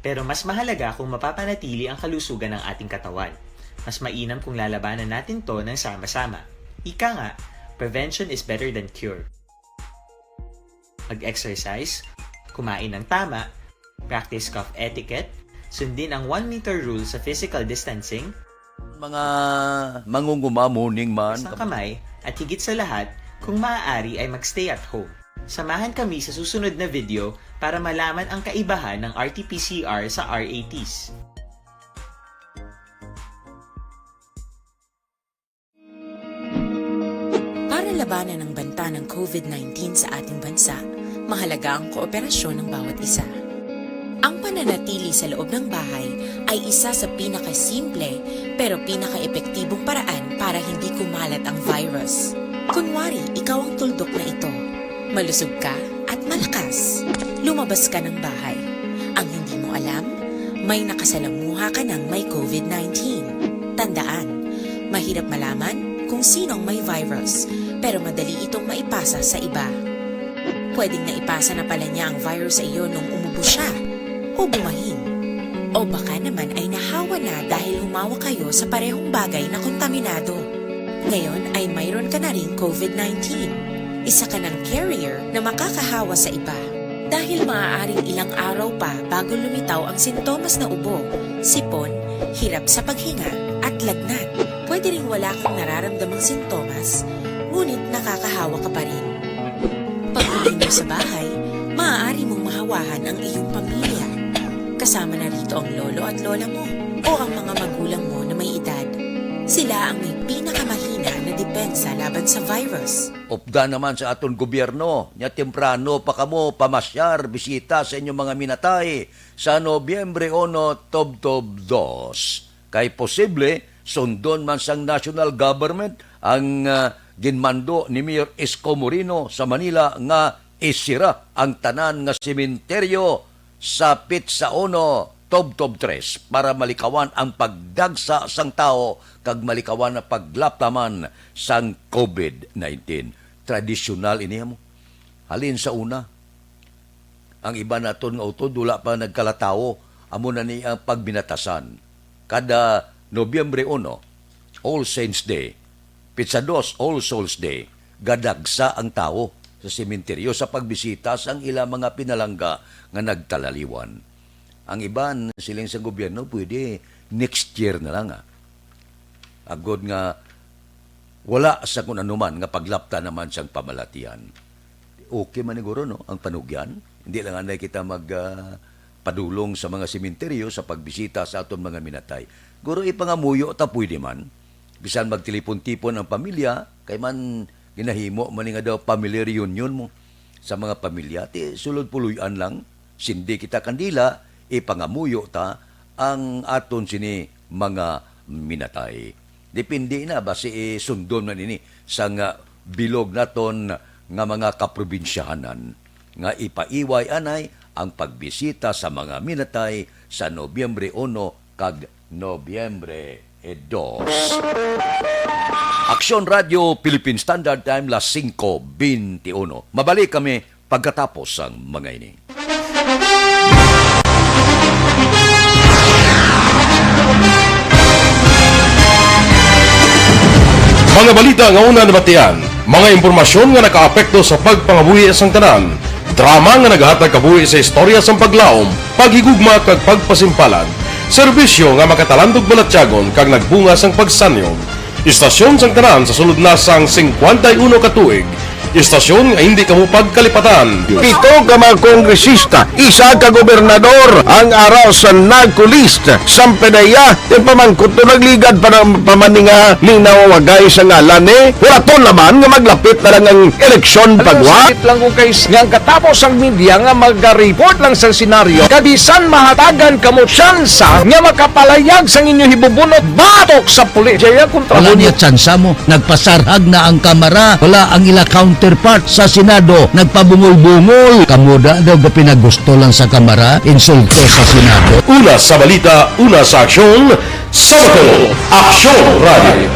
pero mas mahalaga kung mapapanatili ang kalusugan ng ating katawan. Mas mainam kung lalabanan natin 'to ng sama-sama. Ika nga, prevention is better than cure. Mag-exercise, kumain ng tama, practice cough etiquette, sundin ang one meter rule sa physical distancing, mga mangunguma, morning man. Sa kamay, at higit sa lahat, kung maaari ay mag-stay at home. Samahan kami sa susunod na video para malaman ang kaibahan ng R T P C R sa R A Ts. Para labanan ang banta ng COVID nineteen sa ating bansa, mahalaga ang kooperasyon ng bawat isa. Ang pananatili sa loob ng bahay ay isa sa pinakasimple pero pinakaepektibong paraan para hindi kumalat ang virus. Kunwari, ikaw ang tuldok na ito. Malusog ka at malakas. Lumabas ka ng bahay. Ang hindi mo alam, may nakasalamuha ka ng may COVID nineteen. Tandaan, mahirap malaman kung sino ang may virus, pero madali itong maipasa sa iba. Pwedeng naipasa na pala niya ang virus sa iyo nung umubo siya o bumahin. O baka naman ay nahawa na dahil humawa kayo sa parehong bagay na kontaminado. Ngayon ay mayroon ka na ring COVID nineteen. Isa ka ng carrier na makakahawa sa iba. Dahil maaaring ilang araw pa bago lumitaw ang sintomas na ubo, sipon, hirap sa paghinga, at lagnat. Pwede ring wala kang nararamdamang sintomas, ngunit nakakahawa ka pa rin. Pag-uwi mo sa bahay, maaari mong mahawahan ang iyong pamilya. Kasama na rito ang lolo at lola mo o ang mga magulang mo na may edad. Sila ang may pinakamahina na depensa laban sa virus. Upda naman sa aton gobyerno, nya temprano pa kamo pamasyar, bisita sa inyong mga minatay sa Nobyembre uno, Tubtob dos. Kay posible, sundon man sang national government ang, ah, ginmando ni Mayor Isko Moreno sa Manila nga isira ang tanan nga sementeryo sa Petsa uno, Tubtob tres para malikawan ang pagdagsa sang tawo kag malikawan ang paglaptaman sang COVID nineteen. Tradisyonal ini mo. Halin sa una, ang iban naton nga utod wala pa nagkalatawo, amo na ni ang pagbinatasan. Kada Nobyembre uno, All Saints Day, Petsa dos, All Souls Day, gadagsa ang tawo sa sementeryo sa pagbisita sang ila mga pinalangga nga nagkalaliwan. Ang iban, siling sa gobyerno, pwede next year na lang, ah. Agod nga wala sa kun ano man nga paglapta naman sang pamalatian. Okay man siguro, no, ang panugyan. Hindi lang anay kita mag, ah, padulong sa mga sementeryo sa pagbisita sa aton mga minatay. Guro, ipangamuyo ta pwede man. Bisan magtilipon-tipon ang pamilya, kay man ginahimo man ni nga daw family reunion mo sa mga pamilya. Ti sulod puloy-an lang, sindi kita kandila, ipangamuyo ta ang aton sini mga minatay. Depende na basi, eh, sundon man ini sang, ah, bilog naton nga mga kaprobinsyahanan nga ipaiway anay ang pagbisita sa mga minatay sa Nobyembre uno kag Nobyembre dos. Aksyon Radio Philippine Standard Time, las singko beintiuno. Mabalik kami pagkatapos sang mga ini. Mga balita nga una nabatian, mga impormasyon nga nakaapekto sa pagpangabuhi sang tanan, drama nga nagahatag kabuhi sa istorya sang paglaom, paghigugma kag pagpasimpalad, serbisyo nga makatalandog balatyagon kag nagbunga sang pagsanyog. Istasyon sang tanan sa sulod na sang singkwenta y uno ka tuig. Istasyon nga hindi kamo pagkalipatan. Pito ka mga kongresista, isa ka gobernador ang ara sa NAGCO list. Sampe na iya, ti pamangkot to nagligad pa ng pamaninga ni nawawagay sa ngalan ni. Wala to naman nga maglapit na lang ang eleksyon pagwa. Sakit lang ko kay s-, nga ang katapos ang media nga maga-report lang sa senaryo, kabisan mahatagan kamo tsansa nga makapalayag sang inyo hibubunot batok sa pulis. Jaya kontra Wala mo niya niyo. Tsansa mo. Nagpasarhag na ang Kamara. Wala ang ila counterpart sa Senado. Nagpabungol-bungol. Kamo da daw gapinagusto lang sa Kamara, insulto sa Senado. Una sa balita, una sa aksyon, sa Bacolod, Aksyon Radio.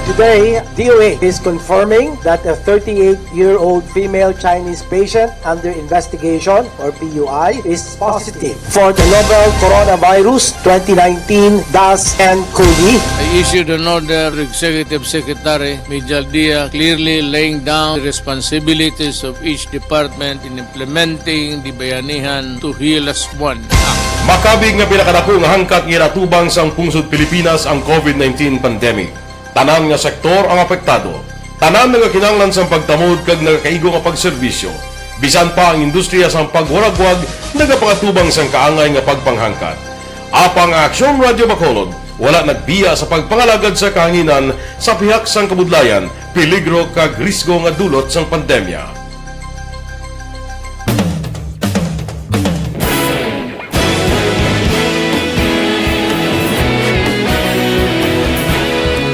Today, D O H is confirming that a thirty-eight-year-old female Chinese patient under investigation, or P U I, is positive for the novel coronavirus twenty nineteen dash N C O V I. I issued an order to Executive Secretary Mijal Dia, clearly laying down the responsibilities of each department in implementing the Bayanihan to Heal As One Act. Makabig nga pinakadako nga hangkat nga ginatubang sang pungsod Pilipinas ang COVID nineteen pandemic. Tanan nga sektor ang apektado. Tanan nagakinahanglan sang pagtamod kag nagakaigo nga pagserbisyo. Bisan pa ang industriya sang pagwaragwag nagapangatubang sang kaangay nga pagpanghangkat. Apang ang Aksyon Radio Bacolod wala nagbiya sa pagpangalagad sa kahanginan sa pihak sang kabudlayan, peligro kag risgo nga dulot sang pandemya.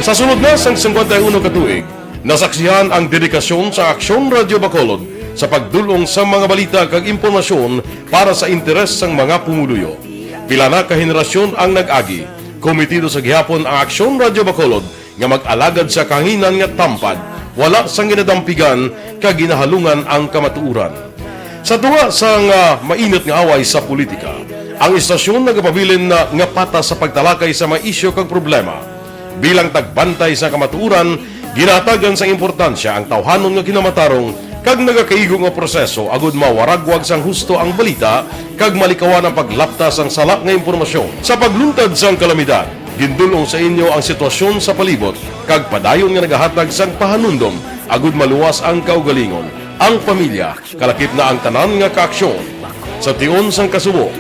Sa sulod na sang singkwenta y uno ka tuig, nasaksihan ang dedikasyon sa Aksyon Radio Bacolod sa pagdul-ong sa mga balita kag impormasyon para sa interes sang mga pumuluyo. Pila na ka henerasyon ang nag-agi, kometido sa gihapon ang Aksyon Radio Bacolod nga mag-alagad sa kahanginan nga tampad, wala sang ginadampigan kag ginahalungan ang kamatuoran. Sa tunga sang, ah, mainit nga away sa politika, ang istasyon nagapabilin na nga patas sa pagtalakay sa mga isyu kag problema. Bilang tagbantay sa kamatuoran, ginahatagan sang importansya ang tawhanon nga kinamatarong kag nagakaigo nga proseso agud mawaragwag sang husto ang balita kag malikawan ang paglapta sang sala nga impormasyon. Sa pagluntad sang kalamidad, gindul-ong sa inyo ang sitwasyon sa palibot kag padayon nga nagahatag sang pahanumdom agud maluwas ang kaugalingon, ang pamilya, kalakip na ang tanan nga kaaksyon. Sa tion sang kasubo,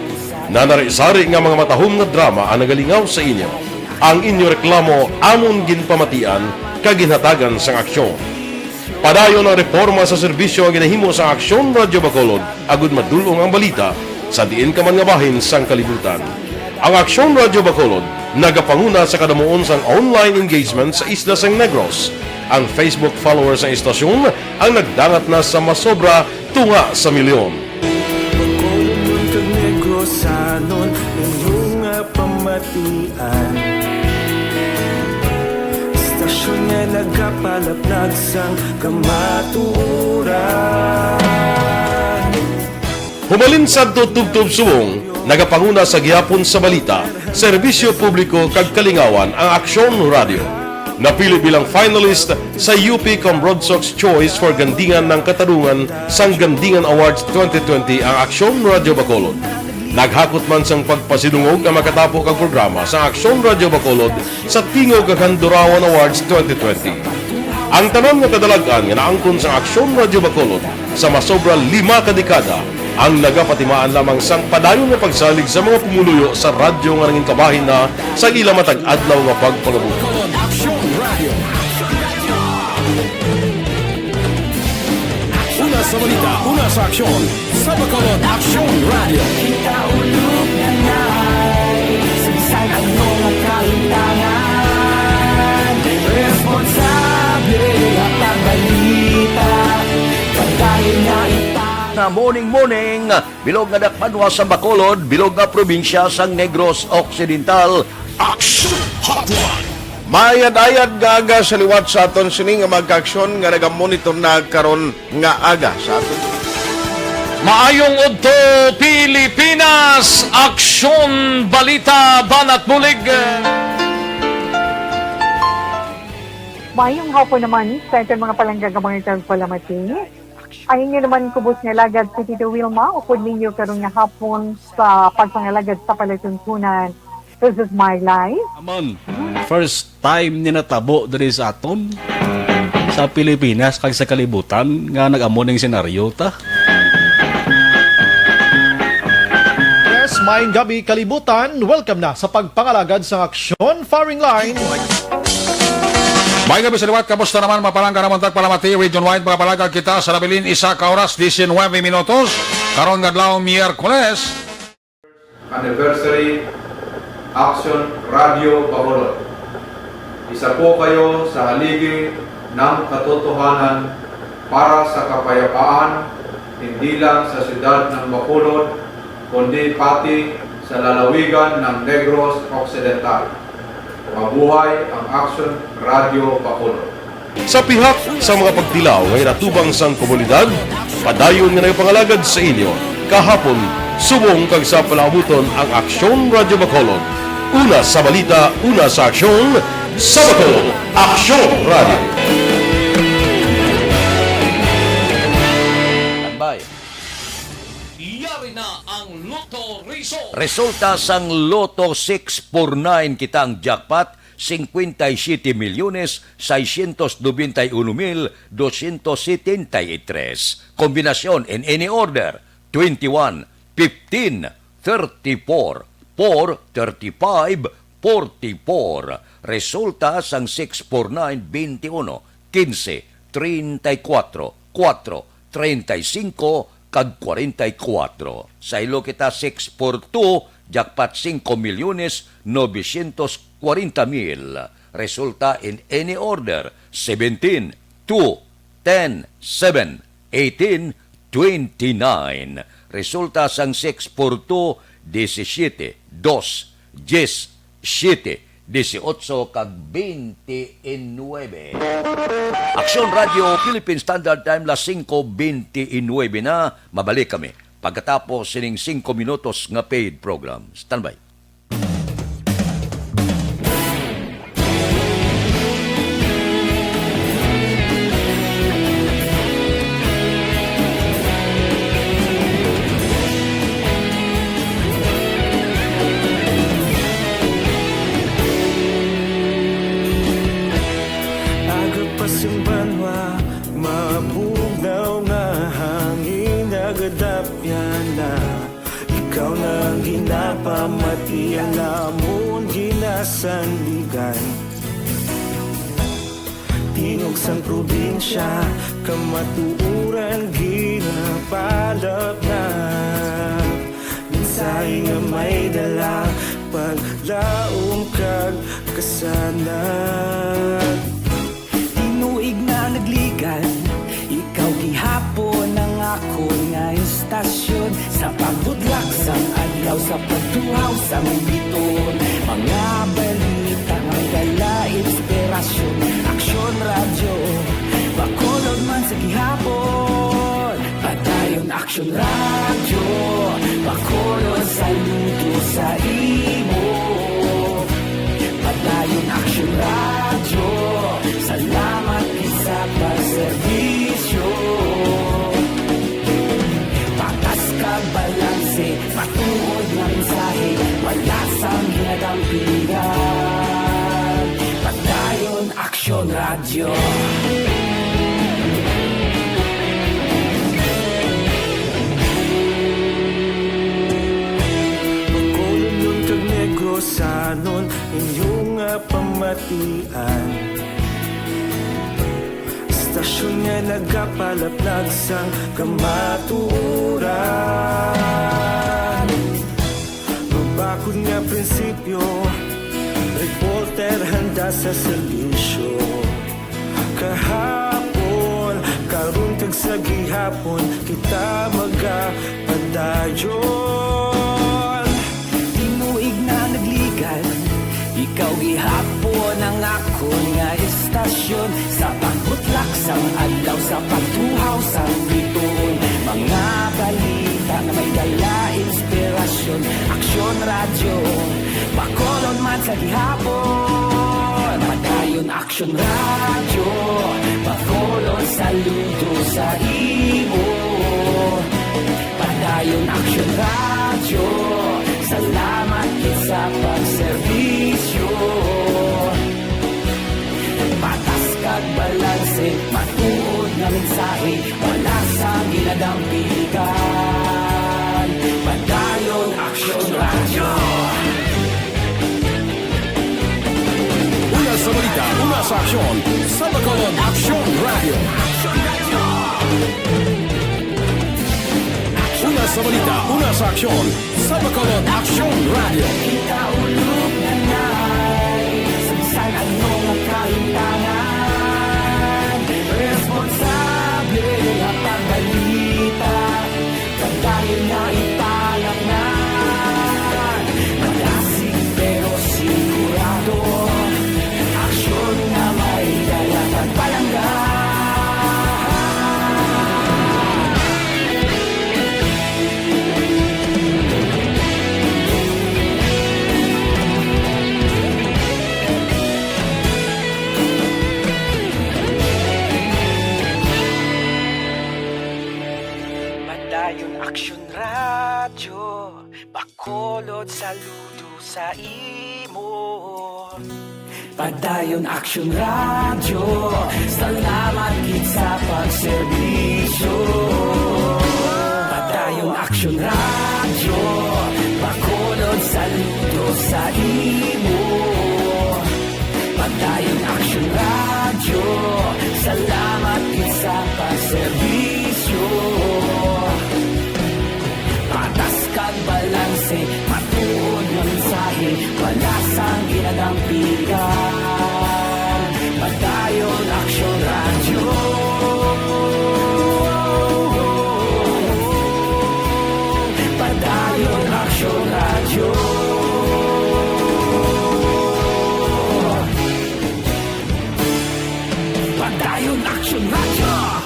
nanari-sari nga mga matahom nga drama ang nagalingaw sa inyo. Ang inyo reklamo amon ginpamatian kag ginhatagan sang aksyon. Padayon ang reporma sa serbisyo nga ginahimo sa Aksyon Radyo Bacolod agud madul-ong ang balita sa diin ka man nga bahin sang kalibutan. Ang Aksyon Radyo Bacolod nagapanguna sa kadamuon sang online engagement sa isla sang Negros. Ang Facebook followers sang istasyon ang nagdangat na sa masobra tunga sa milyon. Bacolodnon kag Negrosanon, inyo nga pamatian. Istasyon nga nagapalaplag sang kamatuoran. Humalin sadto tubtob subong, nagapanguna sa gihapon sa balita, serbisyo publiko kag kalingawan ang Aksyon Radio. Napili bilang finalist sa U P Cambrodsoc's Choice for Gandingan ng Katarungan sang Gandingan Awards twenty twenty ang Aksyon Radio Bacolod. Naghakot man sang pagpasidungog ang makatapo kag programa sa Aksyon Radio Bacolod sa Tingog kag Handurawan Awards twenty twenty. Ang tanan nga kadalag-an nga naangkon sang Aksyon Radio Bacolod sa masobra lima ka dekada ang nagapatimaan lamang sang padayon nga pagsalig sa mga pumuluyo sa radyo nga nangin kabahin na sa ila matag adlaw nga pagpangabuhi. Una sa balita, una sa aksyon, sa Bacolod Aksyon Radio. Kita ulog na ngay, sa bisan ano nga kahintangan, may responsable Morning, morning, bilog nga dakbanwa sa Bacolod, bilog nga probinsya sang Negros Occidental. Action Hotline. Mayad-ayad nga aga sa liwat sa aton sini nga mga kaaksyon nga nagamonitor na karon nga aga sa aton. Maayong udto, Pilipinas! Aksyon, balita, banat bulig. Maayong hapon naman sa aton mga palangga nga mga tagpalamati. Ang inyo naman kubos nga alagad si Tito Wilma, upod ninyo karon nga hapon sa pagpangalagad sa palatuntunan. This is my life. Amon, first time ni natabo diri sa aton, sa Pilipinas kag sa kalibutan, nga nag-amo ning senaryo ta. Yes, maayong gabi, kalibutan. Welcome na sa pagpangalagad sang Aksyon Firing Line. May gabi sa liwat, kamusta naman, mga palangga namon tagpalamati? Region wide, mga palangga, kita sa nabilin, isa ka oras, diecinuebe minutos. Karon nga adlaw, Miyerkules. Anniversary, Action Radio Bacolod. Isa po kayo sa haligi ng katotohanan para sa kapayapaan, hindi lang sa siyudad ng Bacolod, kundi pati sa lalawigan ng Negros Occidental. Mabuhay ang Action Radio Bacolod. Sa pihak sa mga pagtilaw nga ginatubang sang komunidad, padayon nga nagapangalagad sa inyo kahapon, subong kag sa palaabuton ang Aksyon Radio Bacolod. Una sa balita, una sa aksyon, sa Bacolod, Aksyon Radio. Standby. Yari na ang Lotto Result. Resulta sang Lotto six four nine, kita ang jackpot, cincuenta y siete millones seiscientos noventa y uno mil doscientos setenta y tres. Kombinasyon in any order, twenty-one, fifteen, thirty-four, four, thirty-five, forty-four. Resulta sang six four nine, twenty-one, quince, treinta y cuatro, cuatro, treinta y cinco, kag kwarenta y kuwatro. Saylo kita, six four two, jackpot singko milyones novecientos kwarenta mil. Resulta in any order, seventeen, two, ten, seven, eighteen, twenty-nine. Resulta sang six four two, disisiete, dos, dyes, siyete, disiotso, kag twenty-nine. Aksyon Radio, Philippine Standard Time, las singko bente y nuebe na. Mabalik kami pagkatapos sining singko minutos nga paid program. Standby. Aga pa sing banwa, mabugnaw nga hangin, nagadapyan na. Ikaw na ang ginapamati, ang amon ginasandigan. Tingog sang probinsya, kamatuoran ginapalapnap. Mensahe nga may dala, paglaom kag kasanag. Tinuig na nagligan, ikaw gihapon ang akon nga istasyon. Sa pagbudlak sang adlaw, sa pagtuhaw sang biton, mga balita nga may dala inspirasyon. Aksyon Radyo, Bacolod man sa gihapon. Padayon Aksyon Radyo, Bacolod, saludo sa imo. Padayon Aksyon Radyo, salamat gid sa pagserbisyo. Patas kag balanse, matuod nga mensahe, wala sang ginadampigan. Padayon Aksyon Radyo. Bacolodnon kag Negrosanon, inyo nga pamatian. Istasyon nga nagapalaplag sang kamatuoran. Mabakod nga prinsipyo, reporter handa sa serbisyo. Kahapon, karon, Sa gihapon kita magapadayon. Tinuig na nagligan, ikaw gihapon ang akon nga estasyon. Sa pagbutlak sang adlaw, sa pagtuhaw sang bituon, mga balita nga may dala inspirasyon. Aksyon Radyo, Bacolod man sa gihapon. Padayon Aksyon Radyo, Bacolod, saludo sa imo. Padayon Aksyon Radyo, salamat gid sa pagserbisyo. Patas kag balanse, matuod nga mensahe, wala sang ginadampigan. Padayon Aksyon Radyo. Una sa balita, una sa aksyon, sa Bacolod Aksyon Radyo. Una sa balita, una sa aksyon, sa Bacolod Aksyon Radyo. Kita ulog na nay, sa bisan ano nga kahimtangan, responsable nga pagbalita. Padayon na ipalaknad, malasig pero sigurado, aksyon nga may dala kag palangga. Padayon Aksyon Radyo, Bacolod, saludo sa imo. Padayon Aksyon Radyo, salamat gid sa pagserbisyo. Padayon Aksyon Radyo, Bacolod, saludo sa imo. Padayon Aksyon Radyo, salamat gid sa pagserbisyo. Patas kag balanse, matuod nga mensahe, wala sang ginadampigan. Padayon Aksyon Radyo. Padayon Aksyon Radyo. Padayon Aksyon Radyo.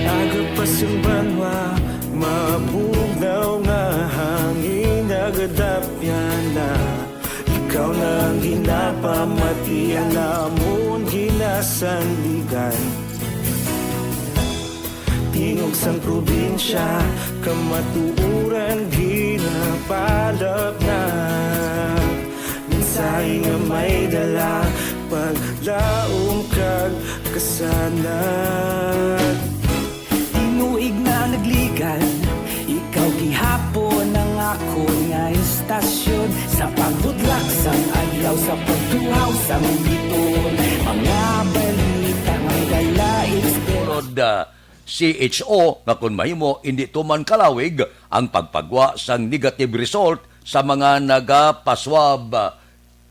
Aga pa sang banwa, mabugnaw nga hangin nagadapyan na. Ikaw na ang ginapamati, ang amon ginasandigan. Tingog sang probinsya, kamatuoran ginapalapnag. Mensahe nga may dala, paglaom kag kasanag. Tinuig na nagligan, ikaw gihapon ang akon nga estasyon. Sa pagbudlak sang adlaw, sa pagtuhaw sang bituon, mga balita may dala inspirasyon. Sunod, ah, C H O nga kon mahimo, indi tuman kalawig ang pagpagwa sang negative result sa mga nagapaswab, ah,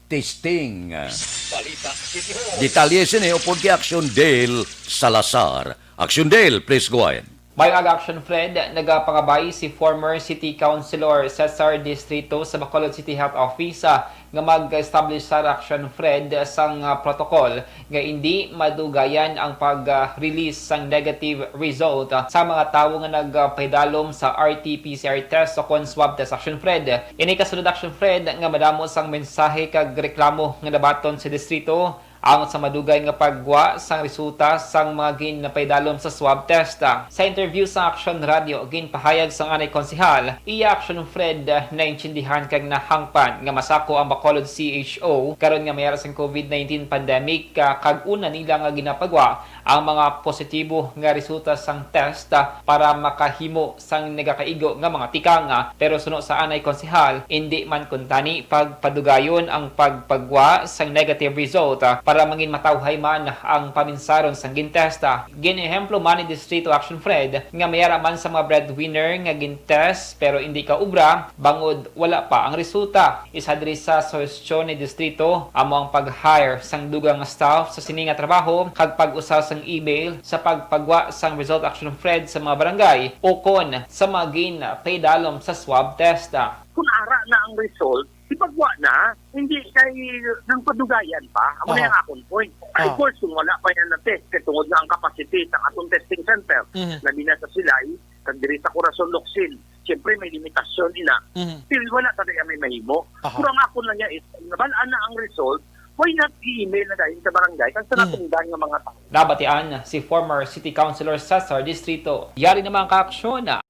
testing. Balita City Hall. Detalye sini upod kay Action Dale Salazar. Action Dale, please go ahead. Maayong aga, Action Fred. Nagapangabay si former City Councilor Cesar Distrito sa Bacolod City Health Office, ah, nga mag-establish sa Action Fred sang, ah, protocol nga indi madugayan ang pag-release sang negative result, ah, sa mga tawo nga nagpahidalom sa R T P C R test o kon swab test, Action Fred. Ini kasunod, Action Fred, nga madamo sang mensahe kag reklamo nga nabaton sa distrito angot sa madugay nga paggwa sang resulta sang mga ginpaidalom sa swab test. Sa interview sa Action Radio, ginpahayag sang anay konsehal, iya, Action Fred, naintindihan kag nahangpan nga masako ang Bacolod C H O karon nga may ara sang COVID nineteen pandemic, ah, kag una nila nga ginapagwa ang mga positibo nga resulta sang test, ah, para makahimo sang nagakaigo nga mga tikang, ah, pero suno sa anay konsehal, indi man kuntani pagpadugayon ang pagpagwa sang negative result, ah, para mangin matawhay man ang paminsaron sang gintest, ah. Gin-ehemplo man ni Distrito Action Fred nga may ara man sa mga breadwinner nga gintest pero indi kaubra bangod wala pa ang resulta. Isa diri sa suhestyon ni Distrito amo ang pag-hire sang dugang nga staff sa sini nga trabaho kag pag-usa sang email sa pagpagwa sang result Action Fred sa mga barangay ukon sa mga gin-paidalom sa swab test. Kung ara na ang result, ipagwa na. Hindi kay nang padugayan pa. Amo na Aha. yung akon point. Of Ah. course, kung wala pa yan na-test, kay tungod nga ang capacity sa atong testing center, Mhm. labi na sa Silay, kag diri sa Corazon, Locsin, siyempre may limitasyon ina. Mhm. Still, wala ta diay may mahimo. Aha. Pero ang akon lang niya is, nabalaan na ang result, why not i-email na dahil sa barangay, kag sa Mhm. natungdan nga mga tao? Nabatian si former City Councilor Cesar Distrito. Yari na man ang kaaksyon.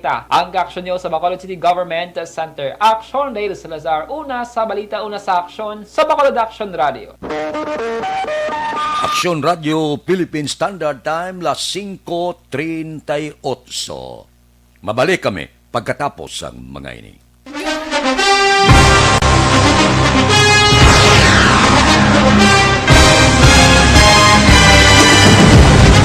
Ta, ang kaaksyon niyo sa Bacolod City Government Center. Aksyon, Dale Salazar, una sa balita, una sa aksyon, sa Bacolod Aksyon Radio. Aksyon Radio, Philippine Standard Time, las singko treinta y ocho. Mabalik kami pagkatapos sang mga ini.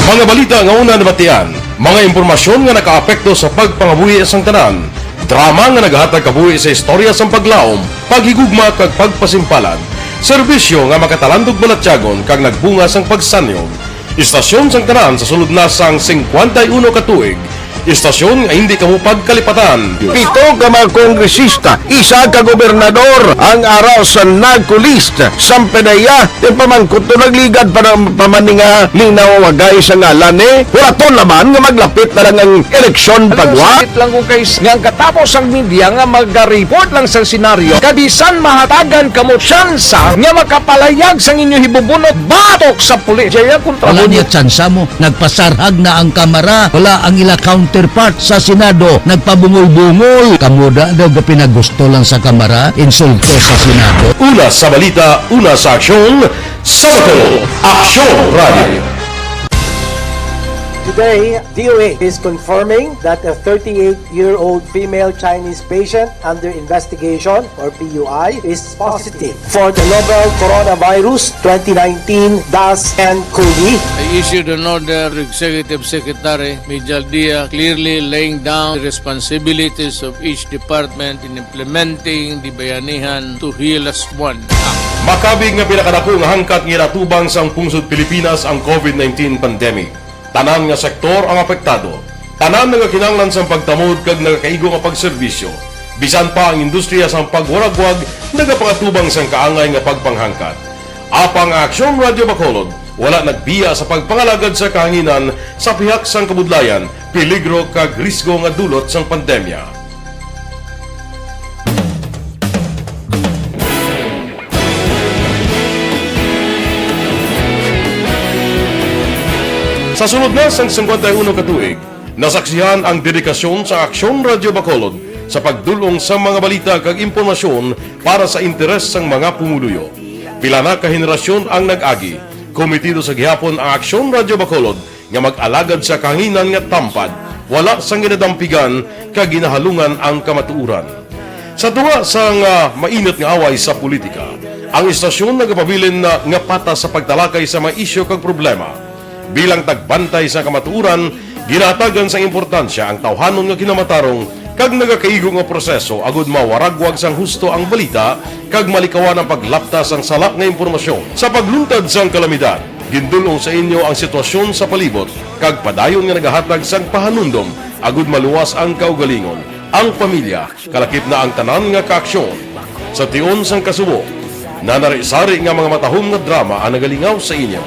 Mga balita nga una nabatian, mga impormasyon nga nakaapekto sa pagpangabuhi sang tanan, drama nga naghatag kabuhi sa istorya sang paglaom, paghigugma kag pagpasimpalan, serbisyo nga makatalandog balatyagon kag nagbunga sang pagsanyog. Istasyon sang tanan sa sulod na sang singkwenta y uno ka tuig. Istasyon nga hindi kamo pagkalipatan. Pito ka mga kongresista, isa ka gobernador ang ara sa NAGCO list. Sampe na iya, ti pamangkot to nagligad pa na pamani nga linawagay sa ngalan ni. Huraton naman nga maglapit na lang ang eleksyon Alam mo, pagwa. Sakit lang kung kay nga ang katapos ang media nga maga-report lang sa senaryo. Kabisan mahatagan kamo tsansa nga makapalayag sang inyo hibubunot batok sa pulis. Jaya kontra Wala mo niya tsansa mo. Nagpasarhag na ang Kamara. Wala ang ila counterpart sa Senado. Nagpabungol-bungol. Kamo da daw gapinagusto lang sa Kamara, insulto sa Senado. Una sa balita, una sa aksyon, sa Bacolod Aksyon Radio. Today, D O H is confirming that a thirty-eight-year-old female Chinese patient under investigation, or P U I, is positive for the novel coronavirus twenty nineteen dash N cov. I issued an order to Executive Secretary Mijal Dia, clearly laying down the responsibilities of each department in implementing the Bayanihan to Heal As One Act. Makabig nga pinakadako nga hangkat nga ginatubang sang pungsod Pilipinas ang covid nineteen pandemic. Tanan nga sektor ang apektado. Tanan nagakinahanglan sang pagtamod kag nagakaigo nga pagserbisyo. Bisan pa ang industriya sang pagwaragwag nagapangatubang sang kaangay nga pagpanghangkat. Apang ang Aksyon Radio Bacolod wala nagbiya sa pagpangalagad sa kahanginan sa pihak sang kabudlayan, peligro kag risgo nga dulot sang pandemya. Sa sulod na sang singkwenta y uno ka tuig, nasaksihan ang dedikasyon sa Aksyon Radio Bacolod sa pagdul-ong sa mga balita kag impormasyon para sa interes sang mga pumuluyo. Pila na ka henerasyon ang nag-agi. Kometido sa gihapon ang Aksyon Radyo Bacolod nga mag-alagad sa kahanginan nga tampad, wala sang ginadampigan kag ginahalungan ang kamatuoran. Sa tunga sang, ah, mainit nga away sa politika, ang istasyon nagapabilin na nga patas sa pagtalakay sa mga isyu kag problema. Bilang tagbantay sa kamatuoran, ginahatagan sang importansya ang tawhanon nga kinamatarong kag nagakaigo nga proseso agud mawaragwag sang husto ang balita kag malikawan ang paglapta sang sala nga impormasyon. Sa pagluntad sang kalamidad, gindul-ong sa inyo ang sitwasyon sa palibot kag padayon nga nagahatag sang pahanumdom agud maluwas ang kaugalingon, ang pamilya, kalakip na ang tanan nga kaaksyon. Sa tion sang kasubo, nanari-sari nga mga matahom nga drama ang nagalingaw sa inyo.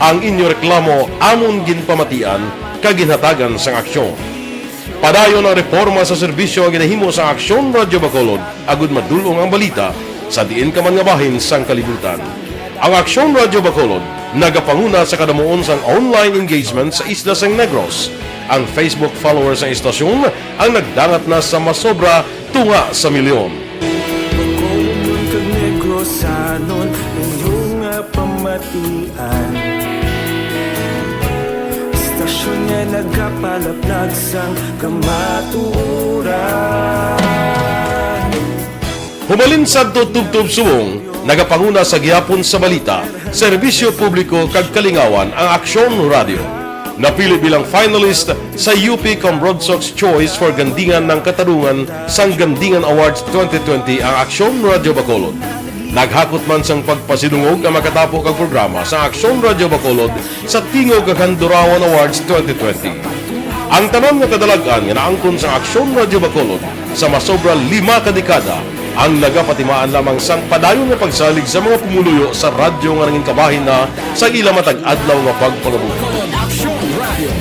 Ang inyo reklamo amon ginpamatian kag ginhatagan sang aksyon. Padayon ang reporma sa serbisyo nga ginahimo sang Aksyon Radyo Bacolod agud madul-ong ang balita sa diin ka man nga bahin sang kalibutan. Ang Aksyon Radyo Bacolod nagapanguna sa kadamuon sang online engagement sa isla sang Negros. Ang Facebook followers sang istasyon ang nagdangat na sa masobra tunga sa milyon. Bacolodnon kag Negrosanon, inyo nga pamatian. Istasyon nga nagapalaplag sang kamatuoran. Humalin sadto tubtob subong, nagapanguna sa gihapon sa balita, serbisyo publiko kag kalingawan ang Aksyon Radyo. Napili bilang finalist sa U P Cambrodsoc's Choice for Gandingan ng Katarungan sang Gandingan Awards twenty twenty ang Aksyon Radyo Bacolod. Naghakot man sang pagpasidungog ang makatapo kag programa sa Aksyon Radyo Bacolod sa Tingog kag Handurawan Awards twenty twenty. Ang tanan nga kadalag-an nga naangkon sa Aksyon Radyo Bacolod sa masobra lima ka dekada ang nagapatimaan lamang sang padayon nga pagsalig sa mga pumuluyo sa radyo nga nangin kabahin na sa ila matag adlaw nga pagpangabuhi. Aksyon Radio.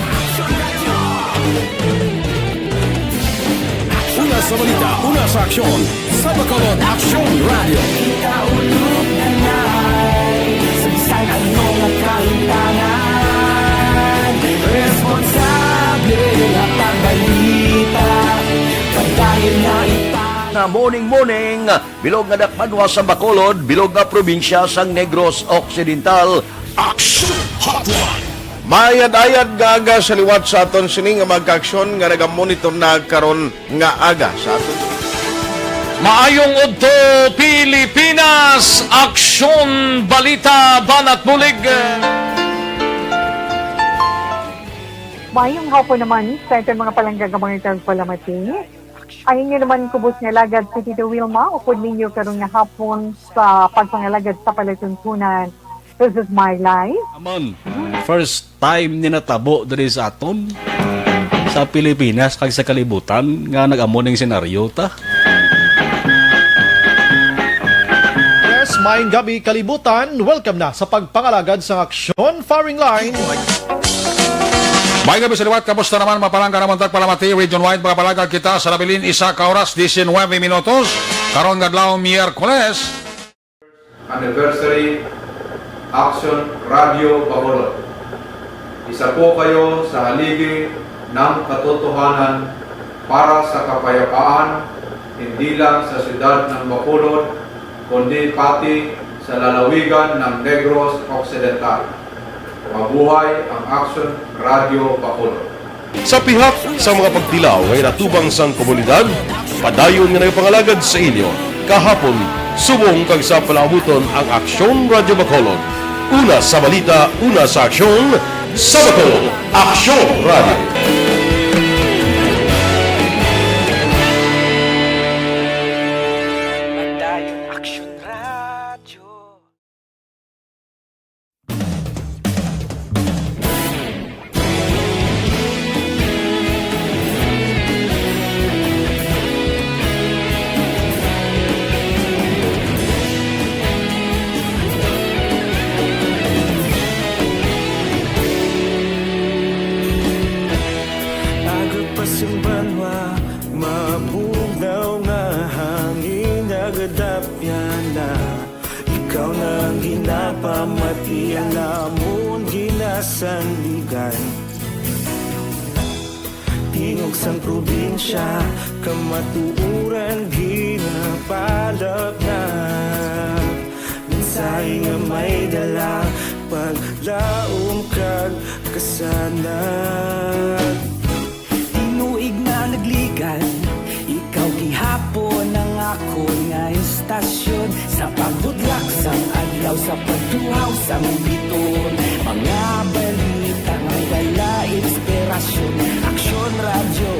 Una sa balita, una sa aksyon, sa Bacolod Aksyon Radio. Sa bisan ano nga kahimtangan, responsable nga pagbalita, padayon nga ipang- Nga morning, morning, bilog nga dakbanwa sa Bacolod, bilog nga probinsya sang Negros Occidental. Action Hotline. Maayad-ayad nga aga sa liwat sa aton sini nga mga kaaksyon nga nagamonitor na karon nga aga sa aton. Maayong udto, Pilipinas! Aksyon, balita, banat bulig. Maayong hapon naman sa aton mga palangga nga mga tagpalamati. Ang inyo naman kubos nga alagad si Tito Wilma, upod ninyo karon nga hapon sa pagpangalagad sa palatuntunan. This is my life. Amon, first time ni natabo diri sa aton, sa Pilipinas kag sa kalibutan nga nag-amo ning senaryo ta. Yes, maayong gabi, kalibutan. Welcome na sa pagpangalagad sa Aksyon Firing Line. Maayong gabi sa liwat. Kamusta naman, mga palangga namon tagpalamati? Region wide, mga palangga, kita sa nabilin isa ka oras, diecinuebe minutos. Karon nga adlaw, Miyerkules. Anniversary Action Radio Bacolod. Isa po kayo sa haligi ng katotohanan para sa kapayapaan, hindi lang sa siyudad ng Bacolod, kundi pati sa lalawigan ng Negros Occidental. Mabuhay ang Action Radio Bacolod. Sa pihak sa mga pagtilaw nga ginatubang sang komunidad, padayon nga nagapangalagad sa inyo kahapon, subong kag sa palaabuton ang Aksyon Radyo Bacolod. Una sa balita, una sa aksyon, sa Bacolod, Aksyon Radyo. Padayon Aksyon Radyo. Agod pa sing banwa, mabugnaw nga hangin, nagadapyan na. Ikaw na ang ginapamati, ang amon ginasandigan. Di Sang probinsya, kamatuoran ginapalapnap. Mensahe nga may dala, paglaom kag kasanag. Tinuig na nagligan, ikaw gihapon ang akon nga istasyon. Sa pagbudlak sang adlaw, sa pagtuhaw sang biton, mga balita nga may dala inspirasyon. Aksyon Radyo,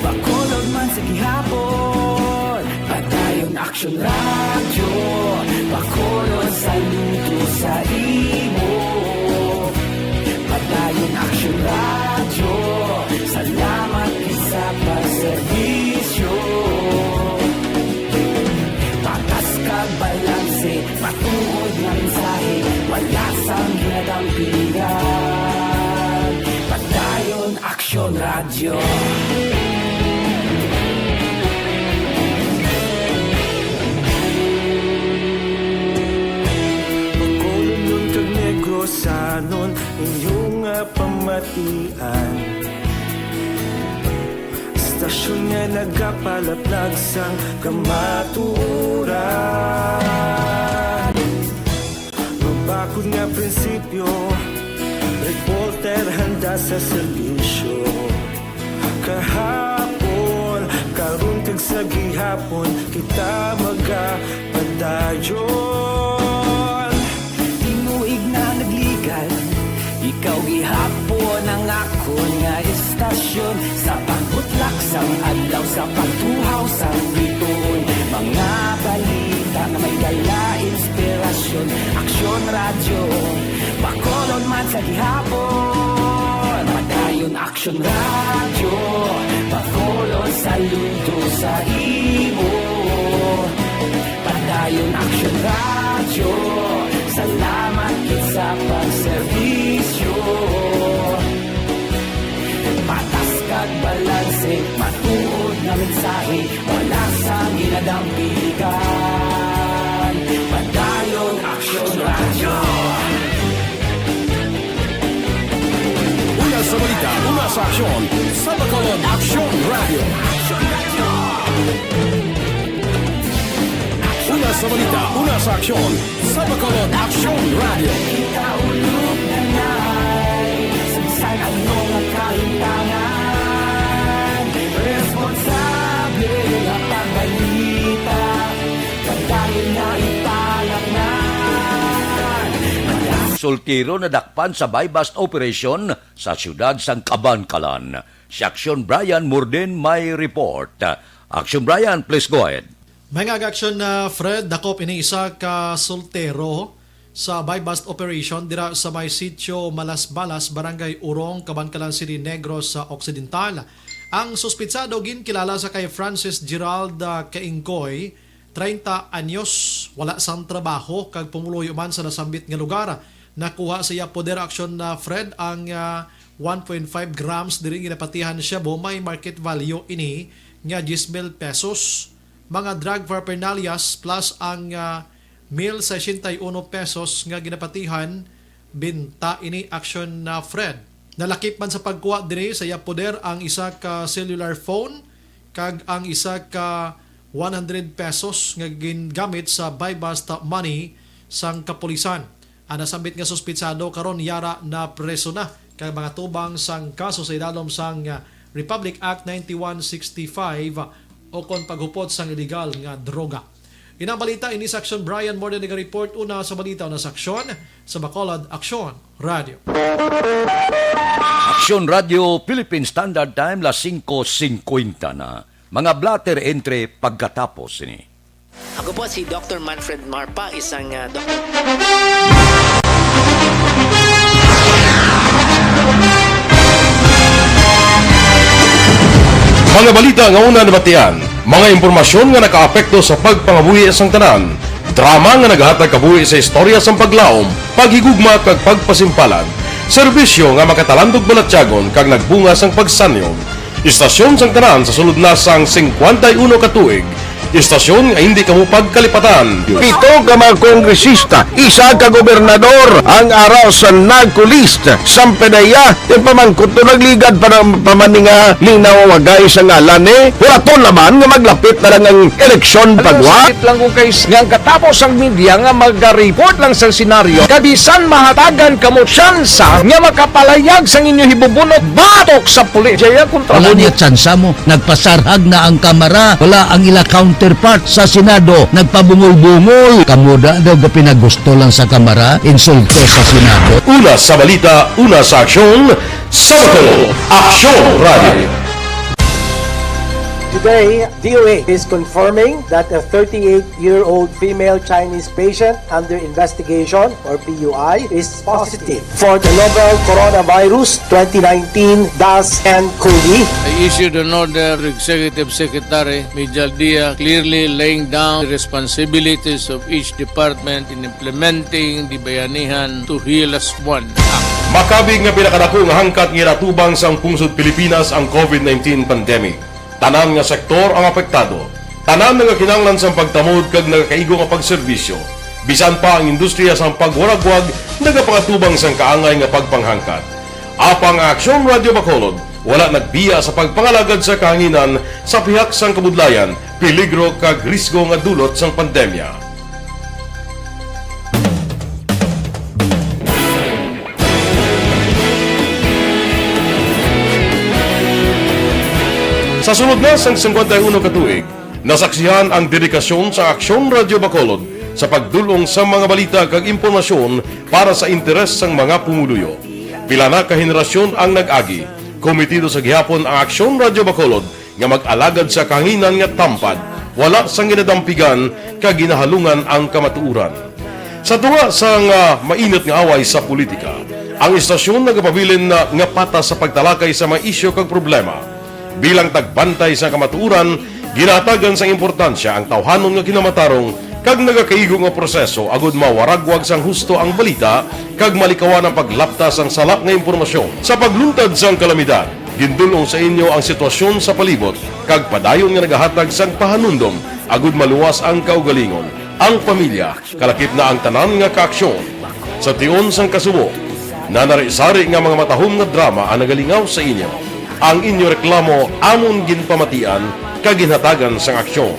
Bacolod man sa gihapon. Padayon Aksyon Radyo, Bacolod, saludo sa imo. Padayon Aksyon Radyo, salamat gid sa pagserbisyo. Patas kag balanse, matuod nga mensahe, wala sang ginadampigan. Padayon Aksyon Radyo. Bacolodnon kag Negrosanon, inyo nga pamatian. Istasyon nga nagapalaplag sang kamatuoran. Mabakod nga prinsipyo, reporter handa sa serbisyo. Kahapon, karon kag sa gihapon, kita magapadayon. Tinuig na nagligan, ikaw gihapon ang akon nga istasyon. Sa pagbutlak sang adlaw, sa pagtuhaw sang bituon, mga balita nga may dala inspirasyon. Aksyon Radyo, Bacolod man sa gihapon. Padayon Aksyon Radyo, Bacolod, saludo sa imo. Padayon Aksyon Radyo, salamat gid sa pagserbisyo. Patas kag balanse, matuod nga mensahe, wala sang ginadampigan. Padayon Aksyon Radyo. Una sa balita, una sa aksyon, sa Bacolod Aksyon Radyo. Una sa balita, una sa aksyon, sa Bacolod Aksyon Radyo. Kita ulog na nay, sa bisan ano nga kahimtangan, responsable nga pagbalita, padayon na ipalaknan. Soltero nadakpan sa buy-bust operation sa siyudad sang Kabankalan. Si Aksyon Brian Morden may report. Aksyon Brian, please go ahead. May nga aksyon na Fred, dakop ini isa ka soltero sa buy-bust operation dira sa may sitio Malasbalas, Barangay Urong, Kabankalan City, Negros Occidental. Ang suspitsado ginkilala sa kay Francis Gerald, ah, Kaingkoy, treinta anyos, wala sang trabaho kag pumuluyo man sa nasambit nga lugar. Nakuha sa iya poder, Aksyon na Fred, ang, ah, one point five grams diri ginapatihan shabu, may market value ini nga diyes mil pesos. Mga drug paraphernalia plus ang, ah, mil sesenta y uno pesos nga ginapatihan, binta ini, Aksyon na Fred. Nalakip man sa pagkuha diri sa iya poder ang isa ka cellular phone kag ang isa ka one hundred pesos nga gingamit sa buy-bust money sang kapulisan. Ang nasambit nga suspitsado karon yara na preso na kag mga tubang sang kaso sa idalom sang, ah, Republic Act ninety-one sixty-five, o kon paghupot sang iligal nga droga. Inang balita ini sa Aksyon Brian Morden naga-report. Una sa balita, una sa aksyon, sa Bacolod Aksyon Radyo. Aksyon Radyo Philippine Standard Time, las singko singkwenta na. Mga blotter entry pagkatapos sini. Ako po si Doktor Manfred Marpa, isang, ah, doktor. Mga balita nga una nabatian, mga impormasyon nga nakaapekto sa pagpangabuhi sang tanan, drama nga nagahatag kabuhi sa istorya sang paglaom, paghigugma kag pagpasimpalan, serbisyo nga makatalandog balatyagon kag nagbunga sang pagsanyog. Istasyon sang tanan sa sulod na sang singkwenta y uno ka tuig, Istasyon nga hindi kamo pagkalipatan. Pito ka mga kongresista, isa ka gobernador ang ara sa NAGCO list. Sampanaya, ti pamangkot to nagligad pa ng pamaninga linaw wagay sa ngalan ni Huraton naman nga maglapit na lang ang eleksyon. Ano, pagwa? Sakit lang kung kay nga ang katapos ang media nga mag-report lang sa senaryo, kabisan mahatagan kamo tsansa nga makapalayag sang inyo hibubunot batok sa pulis. Jaya kontra. Wala mo niya tsansa mo. Nagpasarhag na ang Kamara, wala ang ila counterpart sa Senado. Nagpabungol-bungol. Kamo da daw gapinagusto lang sa Kamara, insulto sa Senado. Una sa balita, una sa aksyon, sa Bacolod, Aksyon Radio. Today, D O A is confirming that a thirty-eight-year-old female Chinese patient under investigation, or P U I, is positive for the novel coronavirus twenty nineteen dash N COVID. I issued an order to Executive Secretary Mijal Dia, clearly laying down the responsibilities of each department in implementing the Bayanihan to Heal Us One Act. Makabig nga pinakadako nga hangkat nga ginatubang sang pungsod Pilipinas ang COVID nineteen pandemic. Tanan nga sektor ang apektado. Tanan nga kinahanglan sang pagtamod kag nagakaigo nga pagserbisyo. Bisan pa ang industriya sang pagwaragwag nagapangatubang sang kaangay nga pagpanghangkat. Apang ang Aksyon Radio Bacolod wala nagbiya sa pagpangalagad sa kahanginan sa pihak sang kabudlayan, peligro kag risgo nga dulot sang pandemya. Sa sulod na sang singkwenta y uno ka tuig, nasaksihan ang dedikasyon sa Aksyon Radio Bacolod sa pagdul-ong sa mga balita kag impormasyon para sa interes sang mga pumuluyo. Pila na ka henerasyon ang nag-agi. Komitido sa gihapon ang Aksyon Radio Bacolod nga mag-alagad sa kahanginan nga tampad, wala sang ginadampigan kag ginahalungan ang kamatuoran. Sa tunga sang, ah, mainit nga away sa politika, ang istasyon nagapabilin na nga patas sa pagtalakay sa mga isyu kag problema. Bilang tagbantay sa kamatuoran, ginahatagan sang importansya ang tawhanon nga kinamatarong kag nagakaigo nga proseso agud mawaragwag sang husto ang balita kag malikawan ang paglapta sang sala nga impormasyon. Sa pagluntad sang kalamidad, gindul-ong sa inyo ang sitwasyon sa palibot kag padayon nga nagahatag sang pahanumdom agud maluwas ang kaugalingon, ang pamilya, kalakip na ang tanan nga kaaksyon. Sa tion sang kasubo, nanari-sari nga mga matahom nga drama ang nagalingaw sa inyo. Ang inyo reklamo amon ginpamatian kag ginhatagan sang aksyon.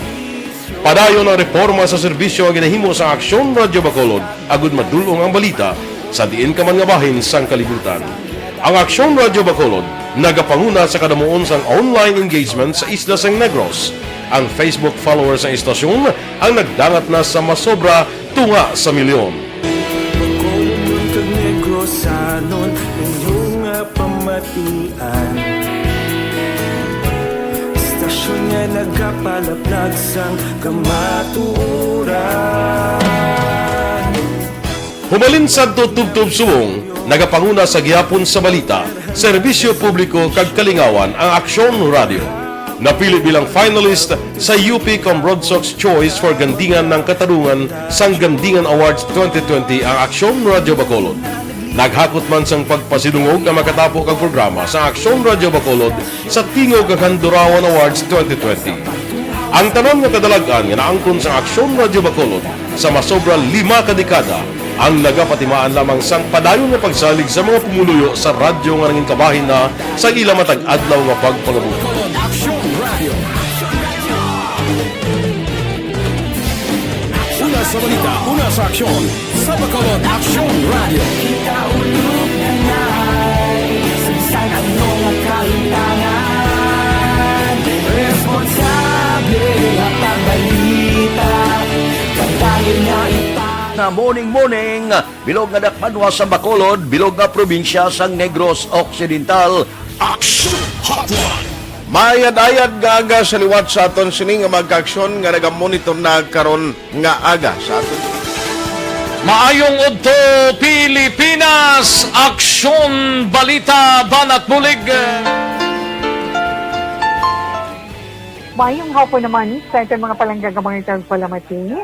Padayon ang reporma sa serbisyo nga ginahimo sa Aksyon Radyo Bacolod agud madul-ong ang balita sa diin ka man nga bahin sang kalibutan. Ang Aksyon Radyo Bacolod nagapanguna sa kadamuon sang online engagement sa isla sang Negros. Ang Facebook followers sang istasyon ang nagdangat na sa masobra tunga sa milyon. Bacolod kag Negrosanon, inyo nga pamatian. Istasyon nga nagapalaplag sang kamatuoran. Hubalin sadto tubtob subong, nagapanguna sa gihapon sa balita, serbisyo publiko kag kalingawan ang Aksyon Radyo. Napili bilang finalist sa U P Comrodsocs Choice for Gandingan ng Katarungan sang Gandingan Awards twenty twenty ang Aksyon Radyo Bacolod. Naghakot man sang pagpasidungog ang makatapo kag programa sa Aksyon Radyo Bacolod sa Tingog kag Handurawan Awards twenty twenty. Ang tanan nga kadalag-an nga naangkon sang Aksyon Radyo Bacolod sa masobra lima ka dekada ang nagapatimaan lamang sang padayon nga pagsalig sa mga pumuluyo sa radyo nga nangin kabahin na sa ila matag adlaw nga pagpangabuhi. Aksyon Radio. Una sa balita, una sa aksyon, sa Bacolod Aksyon Radio. Kita ulog na nai, sa bisan ano nga kalimtangan, responsable nga pagbalita, kadali nga ipa- Na morning, morning. Bilog nga dakbanwa sa Bacolod, bilog nga probinsya sang Negros Occidental. Action Hotline. Mayad-ayad nga aga sa liwat sa aton sini nga magkaaksyon nga nagamonitor na karon nga aga sa aton. Maayong udto, Pilipinas! Aksyon, balita, banat, bulig. Mayong hapon naman sa aton mga palangga nga mga tagpalamati.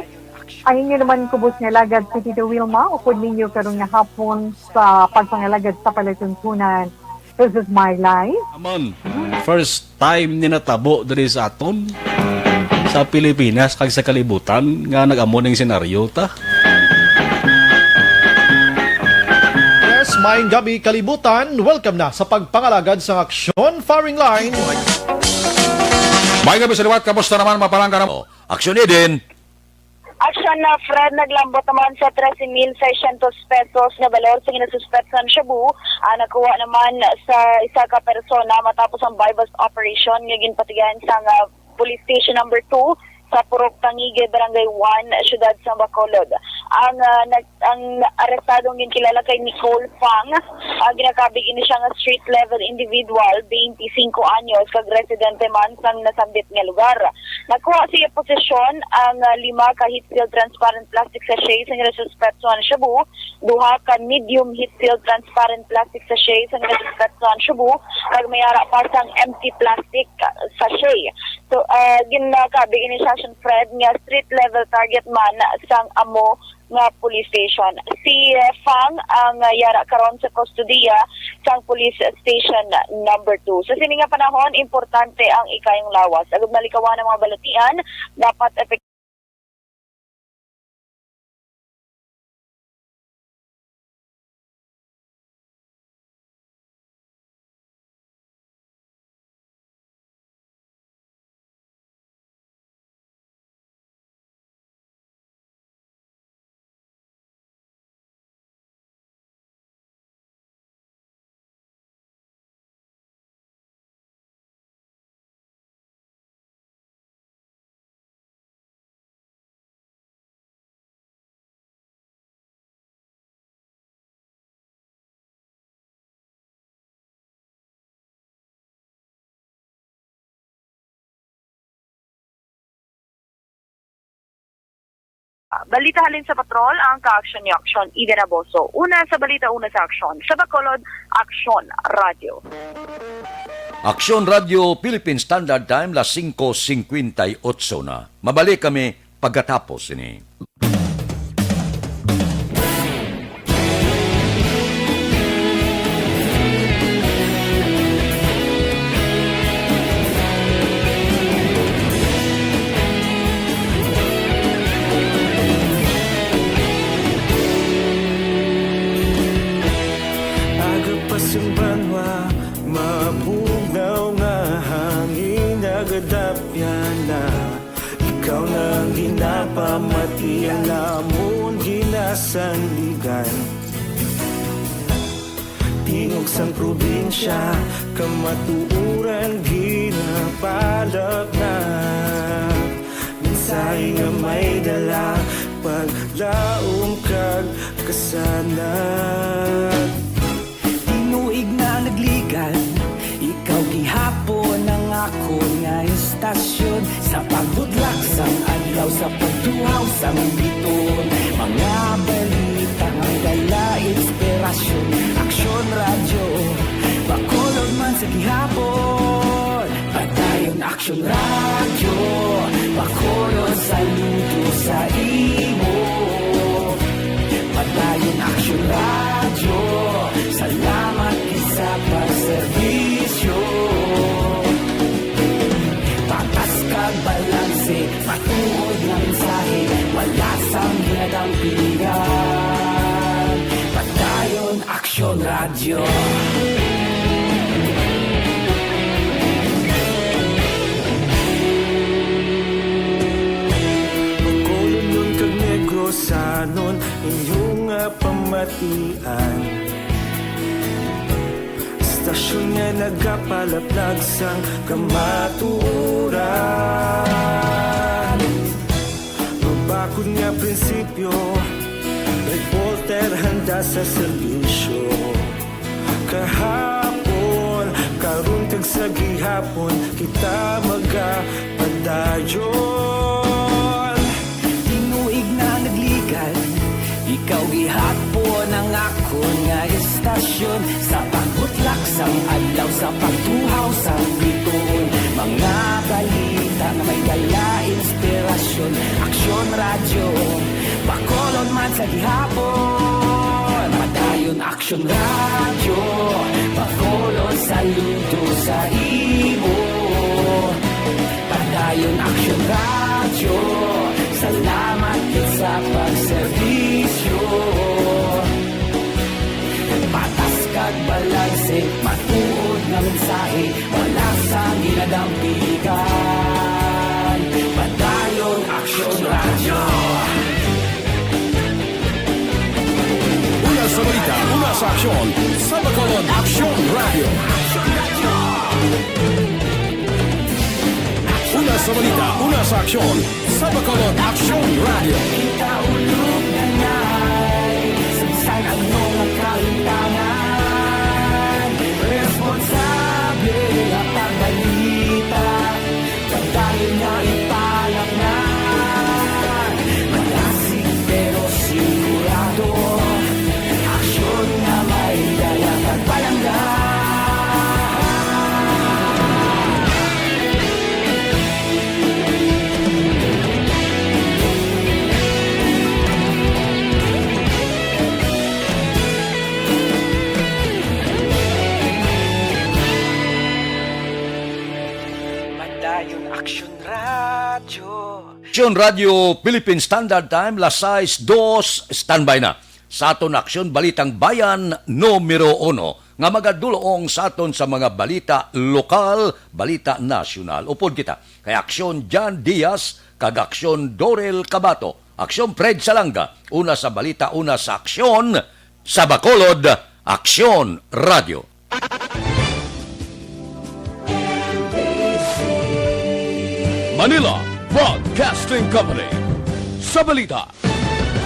Ang inyo naman kubos nga alagad si Tito Wilma, upod ninyo karon nga hapon sa pagpangalagad sa palatuntunan. This is my life. Amon, first time ni natabo diri sa aton. sa Pilipinas kag sa kalibutan nga nag-amo ning senaryo ta. Yes, maayong gabi, kalibutan. Welcome na sa pagpangalagad sa Aksyon Firing Line. Maayong gabi sa liwat. Kamusta naman, mapalangga na mo? Aksyon Eden. Aksyon na, Fred, naglambot naman sa trese mil seiscientos pesos nga balor sa ginasuspetsahan shabu ang nakuha naman sa isa ka persona matapos ang buy-bust operation nga ginpatigayon sang, ah, Police Station Number Two sa Purok Tangigue, Barangay One, Siyudad sa Bacolod. Ang, ah, nag-, ang arestado nga ginkilala kay Nicole Fang. Ah, ginakabig ini siya nga street level individual, twenty-cinco anyos, kag residente man sang nasambit nga lugar. Nakuha sa iya posesyon ang, ah, lima ka heat-sealed transparent plastic sachet sa ginasuspetsahan shabu, duha ka medium heat-sealed transparent plastic sachet sa ginasuspetsahan shabu, kag may ara pa sang empty plastic, ah, sachet. So, ah, ginakabig ini siya, Fred, nga street level target man sang amo nga police station. Si, ah, Fang ang, ah, yara karon sa kustodiya sang Police Station Number Two. Sa sini nga panahon, importante ang ikayong lawas. Agud malikawan ang mga balatian, dapat epek- Balita halin sa patrol, ang kaaksyon ni Aksyon Eden Aboso. Una sa balita, una sa aksyon. Sa Bacolod, Aksyon Radyo. Aksyon Radyo, Philippine Standard Time, las singko singkwenta y otso na. Mabalik kami pagkatapos ini. Aga pa sang banwa, mabugnaw nga hangin nagadapyan na. Ikaw na ang ginapamati, ang amon ginasandigan. Tingog sang probinsya, kamatuoran ginapalapnap. Mensahe nga may dala, paglaom kag kasanag. Tinuig na nagligan, ikaw gihapon ang akon nga istasyon. Sa pagbudlak sang adlaw, sa pagtuhaw sang biton, mga balita nga dala inspirasyon. Aksyon Radyo, Bacolod man sa gihapon. Padayon Aksyon Radyo, Bacolod, saludo sa imo. Padayon Aksyon Radyo, salamat gid sa pagserbisyo. Patas kag balanse, matuod nga mensahe, wala sang ginadampingan. Padayon Aksyon Radyo. Bacolodnon kag Negrosanon, inyo nga pamatian. Istasyon nga nagapalaplag sang kamatuoran. Mabakod nga prinsipyo, reporter handa sa serbisyo. Kahapon, karon kag sa gihapon, kita magapadayon. Tinuig na nagligan, ikaw gihapon ang akon nga istasyon. Sa pagbutlak sang adlaw, sa pagtuhaw sang bituon, mga balita nga may dala inspirasyon. Aksyon Radyo, Bacolod man sa gihapon. Padayon Aksyon Radyo, Bacolod, saludo sa imo. Padayon Aksyon Radyo. Salamat gid sa pagserbisyo. Patas kag balanse, matuod nga mensahe, wala sang ginadampigan. Padayon Aksyon Radyo. Una sa balita, una sa aksyon, sa Bacolod, Aksyon Radyo. Una sa balita, una sa aksyon, sa Bacolod, Aksyon Radyo. Ikaulog na ngay, sagsag ang mga kahintangan. Responsable nga pagbalita, pagdali nga ipalaknag. Malasig pero sigurado, aksyon nga may dala kag palangga. Padayon Aksyon Radyo. Aksyon Radyo Philippine Standard Time, las sais dos, standby na sa aton Aksyon Balitang Bayan numero uno, nga magadulong sa aton sa mga balita lokal, balita nasyonal. Upod kita kay Aksyon Jan Diaz kag Aksyon Dorel Cabato, Aksyon Fred Salanga, una sa balita, una sa aksyon, sa Bacolod, Aksyon Radyo. Manila Broadcasting Company. Sa balita,